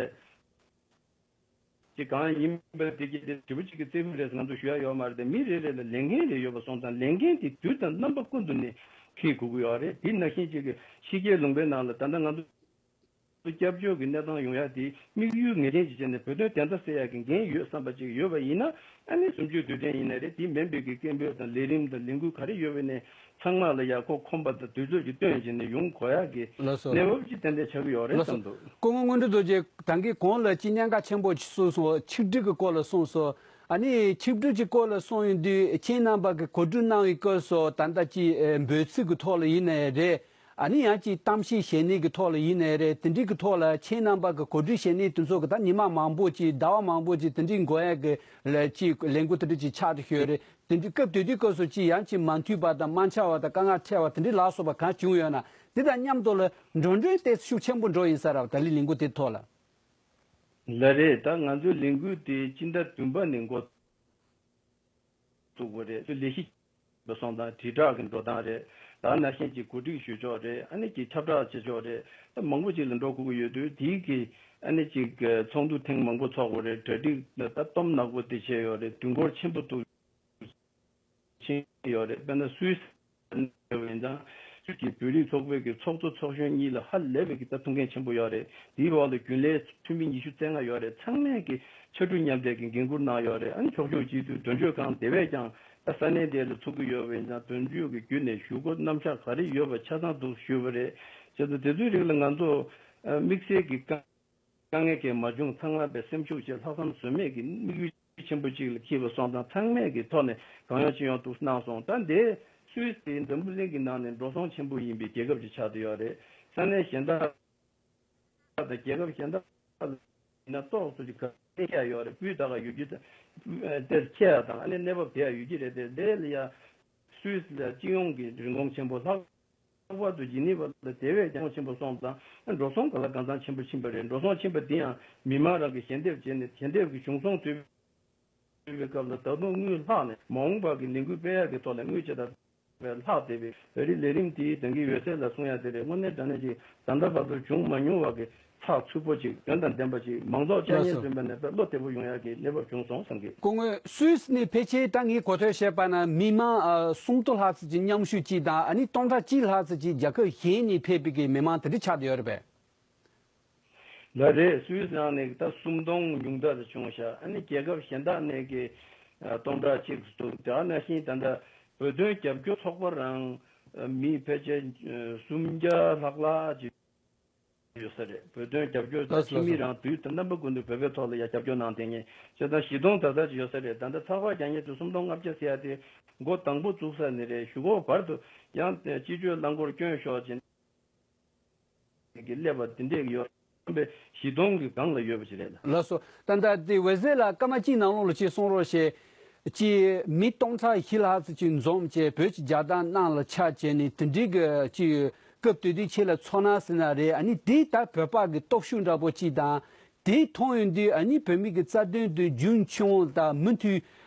ཅིག་གང་ཡིན་པ་དེ་གྱིས་དེ་དྲི་བ་གཅིག་གི་རྩེ་ཕུད་རེད་ང་ཚོ་ཞུ་ཡ་ཡོད་མ་རེད་དེ། མི་རེ་རེ་ལ་ལས་འགན་རེ་ཡོད་པ་སོང་ཙང་ལས་འགན་དེ་དུས་དང་རྣམ་པ་ཀུན་ཏུ་ནས་འཁྱེར་དགོས་ཀྱི་ཡོད་རེད། དེ་ནང་བཞིན་གཅིག་གི་ཕྱི་རྒྱལ་ལུང་པའི་ནང་ལ་ད་ལྟ་ང་ཚོ་སྐྱབས་བཅོལ་གྱི་གནས་སྟངས་ཡོང་ཡ་དེ་དམིགས་ཡུལ་ངེས་ཅན་ཅིག་བྱས་ནས་བོད་དོན་བདེན་མཐའ་གསལ་ཡག་གི་འགན་ཡོད་བསམ་པ་ཅིག་ཡོད་པ་ཡིན་ན་ཨ་ནི་གསུམ་བཅུའི་དུས་དྲན་ཡིན་ན་རེད། དེ་མིན་པའི་གི་སྐད་འབོད་དང་ལས་རིམ་དང་ལས་འགུལ་ག་རེ་ཡོད་པ་ནས་ཚང་མ་ལ་ཡག་ཁོག་ཁོམ་པ་དང་དུས་ཚོད་ཀྱི་བཏོན་བྱས་ནས་ཡོང་དགོས་ཡག་གི་ལགས་སོ། གནས་བབ་ཅིག་ཏན་ཏན་ཆགས་ཀྱི་ཡོད་རེད་ལགས་སོ། བསམ་འདུག་སྐུ་ངོ་དངོས་གྲུབ་རྡོ་རྗེ་ད་གིན་གོང་ལ་ཅིག་གནད་འགག་ཆེན་པོ་ཅིག་གསུངས་སོང་། ཆིག་སྒྲིལ་གྱི་སྐོར་ལ་གསུངས་སོང་། ཨ་ནི་ཆིག་སྒྲིལ་གྱི་སྐོར་ལ་གསུངས་ཡོང་དུས་ཁྱེད་རྣམ་པ་གི་གོ་སྒྲིག་གནང་བའི་སྐབས་སུ་ད་ལྟ་ཅིག་འབོད་ཚིག་གི་ཐོག་ལ་ཡིན་ནའི་རེད། ཨ་ནི་ཡང་ཅིག་གཏམ་བཤད་བྱེད་ནི་གི་ཐོག་ལ་ཡིན་ནའི་རེད། དེ་འདྲའི་གི་ཐོག་ལ་ཁྱེད་རྣམ་པ་གི་གོ་སྒྲིག་བྱེད་ནི་དེ་ཚོ་གི་ད་ཉི་མ་མང་པོ་ཅིག་ཟླ་བ་མང་པོ་ཅིག་དེ་འདྲའི་འགོར་ཡ་གི་ལས་ཅིག་ལས་འགུལ་དེ་འདྲ་ཅིག་ཆགས་བསྡད་ཡོད་རེད། དེ་འདྲའི་སྐབས་དེ་དུས་སྐབས་སུ་ཅིག་ཡང་ཅིག་མ་མཐུན་པ་དང་མ་འཆམ་པ་དང་དཀའ་ངལ་འཕྲད་པ་དེ་འདྲའི་ལ་སོགས་པ་གང་བྱུང་ཡོད་ན་དེ་དང་མཉམ་དུ་ལ་འགྲོ་གྲོན་ཏོག་ཙམ་ཤུགས་ཆེན་པོ་འགྲོ་ཡིན་ས་རེད་བ། ད་ལི་ལས་འགུལ་དེ་ཐོག་ལ། ལགས་རེད། ད་ང་ཚོའི་ལས་འགུལ་དེ་སྤྱི་ཟླ་བདུན་པ་ནས་འགོ་བཙུགས་པ་རེད། ལས་གཞི་སོང་ཙང་དྲིལ་བསྒྲགས་ཀྱི་འགྲོ་སྟངས་རེད། ད་ནང་བཞིན་གྱི་གོ་སྒྲིག་ཞུ་ཕྱོགས་རེད། ཨ་ནི་ཀྱི་ཁྱབ་བསྒྲགས་བྱེད་ཕྱོགས་རེད། ད་མང་པོ་ཅིག་ལ་འགྲོ་དགོས་ཀྱི་ཡོད་དུས་དེའི་གི་ཨ་ནི་ཅིག་ཚོགས་འདུ་ཐེངས་མང་པོ་ཚོགས་པ་རེད། གྲ་སྒྲིག་ད་གཏོང་ནག་པོ་དེ་བྱས་ཡོད་རེད། དུས་འགོར་ཆེན་པོ་འདུག་ཕྱིན་ཡོད་རེད། དཔེར་ན་སུད་སི་ཡིན་ཙང་སུད་ཀྱི་བོད་རིགས་ཚོགས་པའི་གི་ཚོགས་གཙོ་ཚོགས་གཞོན་གཉིས་ལ་ཧ་ལས་པའི་གི་ད་ཐུགས་འགན་ཆེན་པོ་ཡོད་རེད། དེའི་འོག་ལ་རྒྱུན་ལས་འཐུས་མི་ཉི་ཤུ་རྩ་ལྔ་ཡོད་རེད། ཚང་མས་གི་ཕྱར་གྲུ་མཉམ་འདེགས་ཀྱི་འགན་འཁུར་གནང་ཡོད་རེད། ཨ་ནི་ཕྱོགས་ཕྱོགས་གཅིག་ཏུ་དོན་གཅོད་ཁང་དེ་བས་ཀྱང་ད་ས་གནས་དེ་ལ་ཚུགས་ཀྱི་ཡོད་པ་ཡིན་ཙང་དོན་གཅོད་ཀྱི་བརྒྱུད་ནས་ཞུ་སྒོ་རྣམ་གཞག་ག་རེ་ཡོད་པ་ཆ་ཚང་འདུག་ཞུས་པ་རེད། བྱས་ཙང་དེ་ཚོའི་རིགས་ལ་ང་ཚོ་དམིགས་བསལ་གྱི་དཀའ་དཀའ་ངལ་གྱིས་མ་བྱུང་། ཚང་མ་པའི་སེམས་ཤུགས་ཆེ་ལྷག་བསམ་ཟོལ་མེད་ཀྱི་དམིགས་ཡུལ་ཆེན་པོ་གཅིག་ལ་འཁྱེར་བ་སོང་ཙང་ཚང་མས་ཀྱི་ཐོག་ནས་གང་ཡོང་ཅི་ཡོང་འདུག་གནང་སོང་། ད་འདི་སུད་སི་དེ་འཛམ་བུ་གླིང་གི་ནང་ནས་འགྲོ་སོང་ཆེན་པོ་ཡིན་པའི་རྒྱལ་ཁབ་ཅིག་ཆགས་བསྡད་ཡོད་རེད། ས་གནས་གཞན་དག་དང་རྒྱལ་ཁབ་གཞན་དག་ལ་ཡིན་ན་ཏོག་ཙམ་ཅིག་ག་ ཁྱེར་ཡོད་རེད། སྤུས་དག་ཡོད་རྒྱུ་དེར་ཁྱེར་ཡ་དང་ཨ་ནི་གནས་བབ་དེ་ཡང་ཡོད་ཀྱི་རེད། དེ་དེ་ལ་ཡ་སུད་སི་ལ་སྤྱི་ཡོངས་ཀྱི་རིན་གོང་ཆེན་པོ། ལྷག་པར་དུ་ཇི་ནི་ཝ་ལ་དེ་བས་ཀྱང་ཆེན་པོ་སོང་ཙང་འགྲོ་སོང་ག་ལ་གང་འཚམ་ཆེན་པོ་ཕྱིན་པ་རེད། འགྲོ་སོང་ཕྱིན་པ་འདི་ཡང་མི་མང་རང་གིས་ཞལ་འདེབས་བྱས་ནས་ཞལ་འདེབས་ཀྱི་གཞུང་སྲུང་དུས་པའི་སྐབས་ལ་ད་དུང་དངུལ་ལྷག་ནས་མ་འོངས་པ་གི་ལས་འགུལ་སྤེལ་ཡག་གི་ཐོག་ལ་དངུལ་ཇི་ལྟར་ལྷག་བསྡད་པའི་བོད་རིགས་ལས་རིམ་དེའི་དོན་གྱི་འོད་ཟེར་ལ་གསུང་ཡག་དེ་རེད། དངོས་གནས་དྲང་གནས་ཀྱི་ད་ལྟ་བར་དུ་བྱུང་མ་མྱོང་བ་གི་ཚགས་ཚུད་པོ་ཅིག་དོན་དང་ལྡན་པ་ཅིག་མང་ཚོགས་བཅའ་ལགས་སྙིང་སོ། བསོད་པ་ནས་བློ་བདེ་པོ་ཡོང་ཡག་གི་གནས་བབ་བྱུང་སོང་བསམ་གི། སྐུ་ངོ་སུད་སི་ནས་ཕལ་ཆེར་ད་ངས་གོ་ཐོས་བྱས་པ་ན་མི་མང་ཨ་སུམ་སྟོང་ལྷག་ཙམ་ཅིག་མཉམ་ཞུགས་ཅིག་དང་ཨ་ནི་སྟོང་ཕྲག་གཅིག་ལྷག་ཙམ་ཅིག་རྒྱལ་ཁབ་གཞན་ནས་ཕེབས་པའི་གི་མི་མང་དེ་འདྲ་ཆགས་བསྡད་ཡོད་རེད་པས། ལགས་རེད། སུད་སི་ནང་ནས་ད་སུམ་སྟོང་ཉུང་མཐར་བྱུང་ཤག་ཨ་ནི་རྒྱལ་ཁབ་གཞན་དག་ནས་ཀྱི་ཨ་སྟོང་ཕྲག་གཅིག་འདུག་དེ་ནང་བཞིན་ད་ལྟ་བོད་དོན་རྒྱབ་སྐྱོར་ཚོགས་པ་རང་ཨ་མི་ཕལ་ཆེར་ཨ་སུམ་བརྒྱ་ལྷག་ལྷག་ཅིག་ཡོད་ས་རེད། བོད་དོན་རྒྱབ་སྐྱོར་ལགས་སོ་ཕྱི་མི་ལགས་སོ། རང་དུས་དང་རྣམ་པ་ཀུན་ཏུ་བོད་པའི་ཐོག་ལ་ཡང་རྒྱབ་སྐྱོར་གནང་བསྡད་མཁན་བྱས་ཙང་བཞི་སྟོང་ད་ལྟ་ཅིག་ཡོད་ས་རེད། ད་ལྟ་ཚགས་པར་རྒྱག་མཁན་དེ་སུམ་སྟོང་ལྔ་བརྒྱ་ཟེར་ཡ་དེ་འགོ་དང་པོ་བཙུགས་ས་ནས་རེད། གཞུག་གུ་བར་དུ་ཡང་སྤྱི་སྤྱོད་རླངས་འཁོར་བསྐྱོན་ཤོག་ཅེས་ཀྱི་སླེབས་པ་དེ་འདྲས་ཡོད་པས་བཞི་སྟོང་གི་སྒང་ལ་ཡོད་པ་ཞིག་རེད་ལ། ལགས་སོ། ད་ལྟ་དེ་འོད་ཟེར་ལགས་སྐར་མ་གཅིག་ནང་ལོགས་ལ་ཅིག་གསུང་རོགས་བྱེད། ཅིག་མི་སྟོང་ཕྲག་བཞི་ལྷག་ཙམ་ཅིག་འཛོམས་བྱས་བོད་ཀྱི་རྒྱལ་དར་གནམ་ལ་འཕྱར་བྱས་ནས་དེ་འདྲའི་གི་ཅིག་སྐབས་དེ་དུས་ཁྱེད་ལ་ཚོར་སྣང་ཟེར་ན་རེད། ཨ་ནི་དེ་ད་བོད་པ་གི་སྟོབས་ཤུགས་འདྲ་པོ་ཅིག་དང་དེ་མཐོང་ཡོང་དུས་ཨ་ནི་བོད་མི་གི་རྩ་དོན་དེ་རྒྱུན་འཁྱོངས་དང་མུ་མཐུད་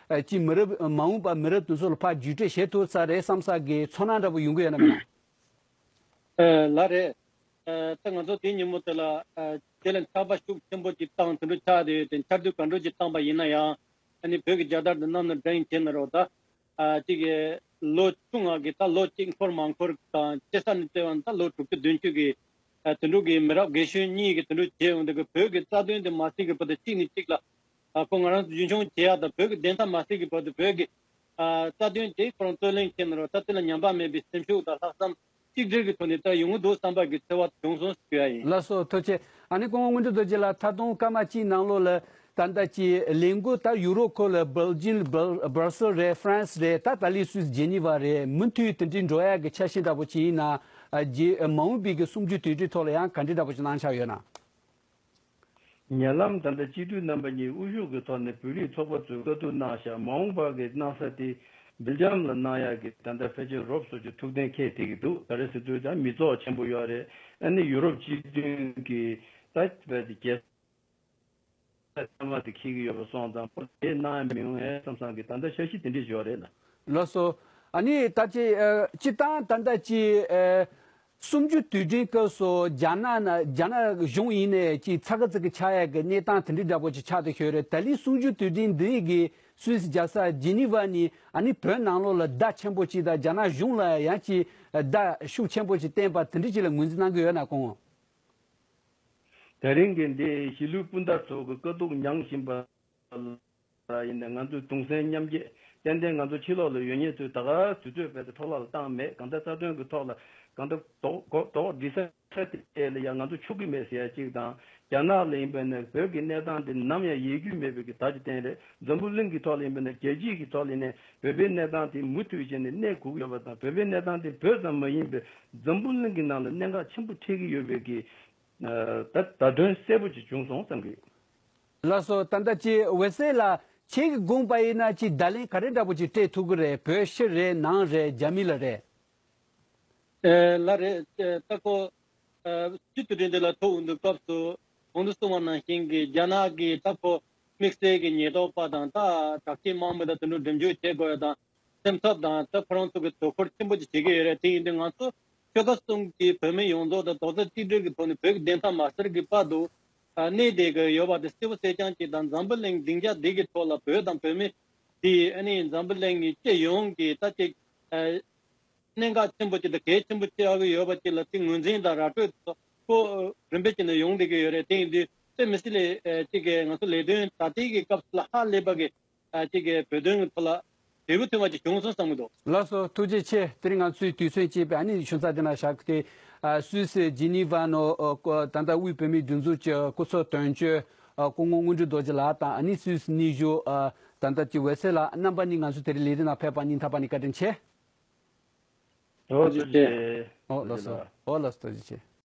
ཅིག་མི་རབས་མ་འོངས་པ་མི་རབས་དེ་ཚོ་ལ་ཕར་བརྒྱུད་སྤྲོད་བྱེད་ཐུབ་ས་རེད་བསམ་ས་གི་ཚོར་སྣང་འདྲ་པོ་ཡོང་གི་ཡོད་ན་མེད་ན། ཨ་ལགས་རེད། ཨ་ད་ང་ཚོ་དེའི་ཉིན་མོ་དེ་ལ་ཨ་དེ་ལ་འཚབ་པ་ཤུགས་ཆེན་པོ་ཅིག་བཏང་དེ་འདྲ་ཆགས་བསྡད་ཡོད་དེ། འཆར་དུས་ག་འདྲ་ཅིག་བཏང་པ་ཡིན་ན་ཡང་ཨ་ནི་བོད་ཀྱི་རྒྱལ་དར་འདི་གནམ་ལ་སྒྲེང་བྱས་ན་རོགས་ད། ཨ་གཅིག་གི་ལོ་ཆུང་ང་གི་ད་ལོ་གཅིག་འཁོར་མ་འཁོར་དང་སྐྱེ་ས་ནས་བལྟས་པ་ན་ད་ལོ་དྲུག་ཅུ་བདུན་ཅུ་གི་ཨ་དེ་འདྲ་གི་མི་རབས་རྒན་གཞོན་གཉིས་ཀྱི་དེ་འདྲ་བྱས་ཡོང་དུས་ཀྱི་བོད་ཀྱི་རྩ་དོན་དེ་མ་སྲིད་ཀྱི་བར་དུ་གཅིག་ནས་གཅིག་ལ་ཨ་ཁོ་ང་རང་ཚོ་རྒྱུན་འཁྱོངས་བྱེད་ཡག་དང་བོད་ཀྱི་བདེན་མཐའ་མ་སྲིད་ཀྱི་བར་དུ་བོད་ཀྱི་ཨ་རྩ་དོན་དེ་ཁོ་རང་རྩོད་ལེན་བྱས་ན་རོགས་ད་དེ་ལ་ཉམས་པ་མེད་པའི་སེམས་ཤུགས་དང་ལྷག་བསམ་གཅིག་སྒྲིལ་གྱི་ཐོག་ནས་ད་ཡོང་གི་འདུག་བསམ་པ་གི་ཚོར་བ་བྱུང་སོང་ཞུ་ཡ་ཡིན། ལགས་སོ། ཐུགས་རྗེ་ཆེ། ཨ་ནི་སྐུ་ངོ་དངོས་གྲུབ་རྡོ་རྗེ་ལགས་ད་དུང་སྐར་མ་གཅིག་ནང་ལོགས་ལ་ད་ལྟ་ཀྱི་ལས་འགུལ་ད་ཡུ་རོབ་ཁུལ་ལ་སྦེལ་ཇིམ་སྦེལ་སྦར་སེལ་རེད། ཧྥ་རན་སི་རེད། ད་ད་ལི་སུད་སི་ཇེ་ནི་ཝ་རེད། མུ་མཐུད་དེ་འདྲའི་འགྲོ་ཡག་གི་འཆར་གཞི་འདྲ་པོ་ཅིག་ཡིན་ན་ཨ་རྗེས་མ་འོངས་པའི་གི་གསུམ་བཅུའི་དུས་དྲན་ཐོག་ལ་ཡང་ག་འདྲའི་འདྲ་པོ་ཅིག་གནང་འཆར་ཡོད་ན། ཉེ་ལམ་ད་ལྟ་སྤྱི་འཐུས་རྣམ་པ་གཉིས་དབུ་བཞུགས་ཀྱི་ཐོག་ནས་བོད་རིགས་ཚོགས་པ་ཚོས་བཀའ་བསྡུར་གནང་ཤག་མ་འོངས་པ་གི་གནང་ས་དེ་སྦེལ་ཇམ་ལ་གནང་ཡག་གི་ད་ལྟ་ཕལ་ཆེར་རོབ་སོ་ཅིག་ཐུགས་གཏན་འཁེལ་བསྡད་ཀྱི་འདུག་ག་རེ་ཟེར་དུས་ད་མི་ཚོགས་ཆེན་པོ་ཡོད་རེད། ཨ་ནི་ཡུ་རོབ་སྤྱི་མཐུན་གྱི་ད་རྒྱལ་ས་ཚང་མ་དེ་འཁེལ་གྱི་ཡོད་པ་སོང་ཙང་ཁོ་དེ་གནང་ཡ་མི་ཡོང་ངས་བསམ་བསམ་གི་ད་ལྟ་འཆར་གཞི་དེ་འདྲས་ཡོད་རེད་ལ། ལགས་སོ། ཨ་ནི་ད་ཅི་ཨ་སྤྱིར་བཏང་ད་ལྟ་ཅི་ཨ་གསུམ་བཅུ་དུས་དྲན་སྐབས་སུ་རྒྱ་ནག་ན་རྒྱ་ནག་གཞུང་ཡིན་ནའི་ཅིག་ཚ་གི་ཚི་གི་ཆགས་ཡ་གི་གནས་སྟངས་དེ་འདྲ་འདྲ་པོ་ཅིག་ཆགས་བསྡད་ཡོད་རེད། ད་ལི་གསུམ་བཅུ་དུས་དྲན་འདི་གི་སུད་སི་རྒྱལ་ས་ཇི་ནི་ཝ་ནས་ཨ་ནི་བོད་ནང་ལོགས་ལ་བརྡ་ཆེན་པོ་ཅིག་དང་རྒྱ་ནག་གཞུང་ལ་ཡང་ཅིག་བརྡ་ཤུགས་ཆེན་པོ་ཅིག་བསྟན་པ་དེ་འདྲ་ཅིག་ལ་ངོས་འཛིན་གནང་གི་ཡོད་ན་སྐུ་ངོ། དེ་རིང་གི་འདི་གཞིས་ལུས་སྤུན་ཟླ་ཚོ་གི་དཀའ་སྡུག་མྱངས་བཞིན་པ་ལ་ཡིན་ནའི་ང་ཚོས་གདུང་སེམས་མཉམ་སྐྱེད་ཏན་ཏན་ང་ཚོ་ཕྱི་ལོགས་ལ་ཡོད་མཁན་ཚོས་ད་ག་དུས་ཚོད་རྦད་དེ་འཕྲོ་བརླག་ལ་བཏང་མེད། གང་ལྟར་རྩ་དོན་གྱི་ཐོག་ལ་གང་ལྟར་རྡོག་རྡོག་རྡོག་སྒྲིལ་ས་དེ་ལ་ཡང་ང་ཚོ་ཆུག་གི་མེད་ཟེར་ཡ་གཅིག་དང་། རྒྱ་ནག་ལ་ཡིན་པ་ནས་བོད་ཀྱི་གནས་སྟངས་དེ་ནམ་ཡང་ཡལ་རྒྱུ་མེད་པའི་གི་བརྡ་ཅིག་བསྟན་རེད། འཛམ་བུ་གླིང་གི་ཐོག་ལ་ཡིན་པ་ནས་རྒྱལ་སྤྱིའི་གི་ཐོག་ལ་ཡིན་ནའི་བོད་པའི་གནས་སྟངས་དེ་མུ་མཐུད་བྱས་ནས་གནས་དགོས་ཀྱི་ཡོད་པ་དང་། བོད་པའི་གནས་སྟངས་དེ་བོད་ཙམ་མ་ཡིན་པའི་འཛམ་བུ་གླིང་གི་ནང་ལ་གནད་འགག་ཆེན་པོ་འཕྲད་ཀྱི་ཡོད་པའི་གི་ད་བརྡ་དོན་གསལ་པོ་ཅིག་བྱུང་སོང་བསམ་གི། ལགས་སོ། ད་ལྟ་ཅིག་འོད་ཟེར་ལགས་ཁྱེད་ཀྱི་དགོངས་པ་ཡིན་ན་ཅིག་བརྡ་ལན་ག་རེ་འདྲ་པོ་ཅིག་སྤྲད་ཐུབ་ཀྱི་རེད། བོད་ཕྱི་རེད། ནང་རེད། རྒྱ་མི་ལ་རེད། ཨེ་ལགས་རེད། ཨེ་ད་ཁོ་ཨེ་སྤྱི་འཐུས་དེ་འདི་ལ་ཐོག་འོང་དུས་སྐབས་སུ་གོང་དུ་གསུངས་པ་ནང་བཞིན་གྱི་རྒྱ་ནག་གིས་ད་ཁོ་དམིགས་བསལ་གྱི་ཉེན་རྟོག་པ་དང་ད་དྲག་ཆས་དམག་མི་དང་དེ་འདྲ་འགྲེམས་འཇོག་བྱེད་དགོས་ཡ་དང་། སེམས་འཚབ་དང་ད་ཁོ་རང་ཚོ་གི་དོ་ཁུར་ཆེན་པོ་ཅིག་བྱེད་ཀྱི་ཡོད་རེད། དེ་ཡིན་དུས་ང་ཚོ་ཆོལ་ཁ་གསུམ་གྱི་བོད་མི་ཡོངས་རྫོགས་དང་རྡོག་རྩ་གཅིག་སྒྲིལ་གྱི་ཐོག་ནས་བོད་ཀྱི་བདེན་མཐའ་མ་གསལ་གྱི་བར་དུ་ཨ་གནས་བསྡད་ཀྱི་ཡོད་པ་དེ་གསལ་པོ་གསལ་རྐྱང་ཅིག་དང་། འཛམ་བུ་གླིང་སྡིངས་ཆ་འདི་གི་ཐོག་ལ་བོད་དང་བོད་མི་དེ་ཨ་ནི་འཛམ་བུ་གླིང་གི་སྤྱི་ཡོངས་ཀྱི་ད་ཅིག་ཨ་གནད་འགག་ཆེན་པོ་ཅིག་དང་གལ་ཆེན་པོ་ཆགས་ཀྱི་ཡོད་པ་ཅིག་ལ་ཅིག་ངོས་འཛིན་དང་ར་སྤྲོད་ཐོག་ཁོ་རིམ་པས་ཅིག་ནས་ཡོང་བསྡད་ཀྱི་ཡོད་རེད། དེ་ཡིན་དུས་དེ་མི་སྲིད་ལས་ཨ་ཅིག་གི་ང་ཚོ་ལས་དོན་ད་ལྟའི་གི་སྐབས་སུ་ལ་ཧ་ལས་པ་གི་ཨ་ཅིག་གི་བོད་དོན་གྱི་ཐོག་ལ་འབྲས་བུ་ཐོན་པ་ཅིག་བྱུང་སོང་བསམ་གྱི་འདུག་ལགས་སོ། ཐུགས་རྗེ་ཆེ། དེ་རིང་ང་ཚོའི་དུས་ཚོད་ཅིག་པས་ཨ་ནི་ཞུ་ས་དེ་ན་བཞག་སྟེ། ཨ་སུད་སི་ཇི་ནི་ཝ་ནོ་ཨ་ཀོ་ད་ལྟ་དབུས་བོད་མིའི་སྒྲིག་འཛུགས་ཀྱི་སྐུ་ཚབ་དོན་གཅོད་ཨ་སྐུ་ངོ་དངོས་གྲུབ་རྡོ་རྗེ་ལགས་དང་ཨ་ནི་སུད་སི་གནས་བཞུགས་ཨ་ད་ལྟ་ཀྱི་འོད་ཟེར་ལགས་རྣམ་པ་གཉིས་ང་ཚོ་དེ་རིང་ལས་རིམ་ནང་ཕེབས་པ་སྙིང་ཐག་པ་ནས་བཀའ་དྲིན་ཆེ། ཐུགས་རྗེ་ཆེ། ཨོ་ལགས་སོ། ཨོ་ལགས་སོ། ཐུགས་རྗེ་ཆེ།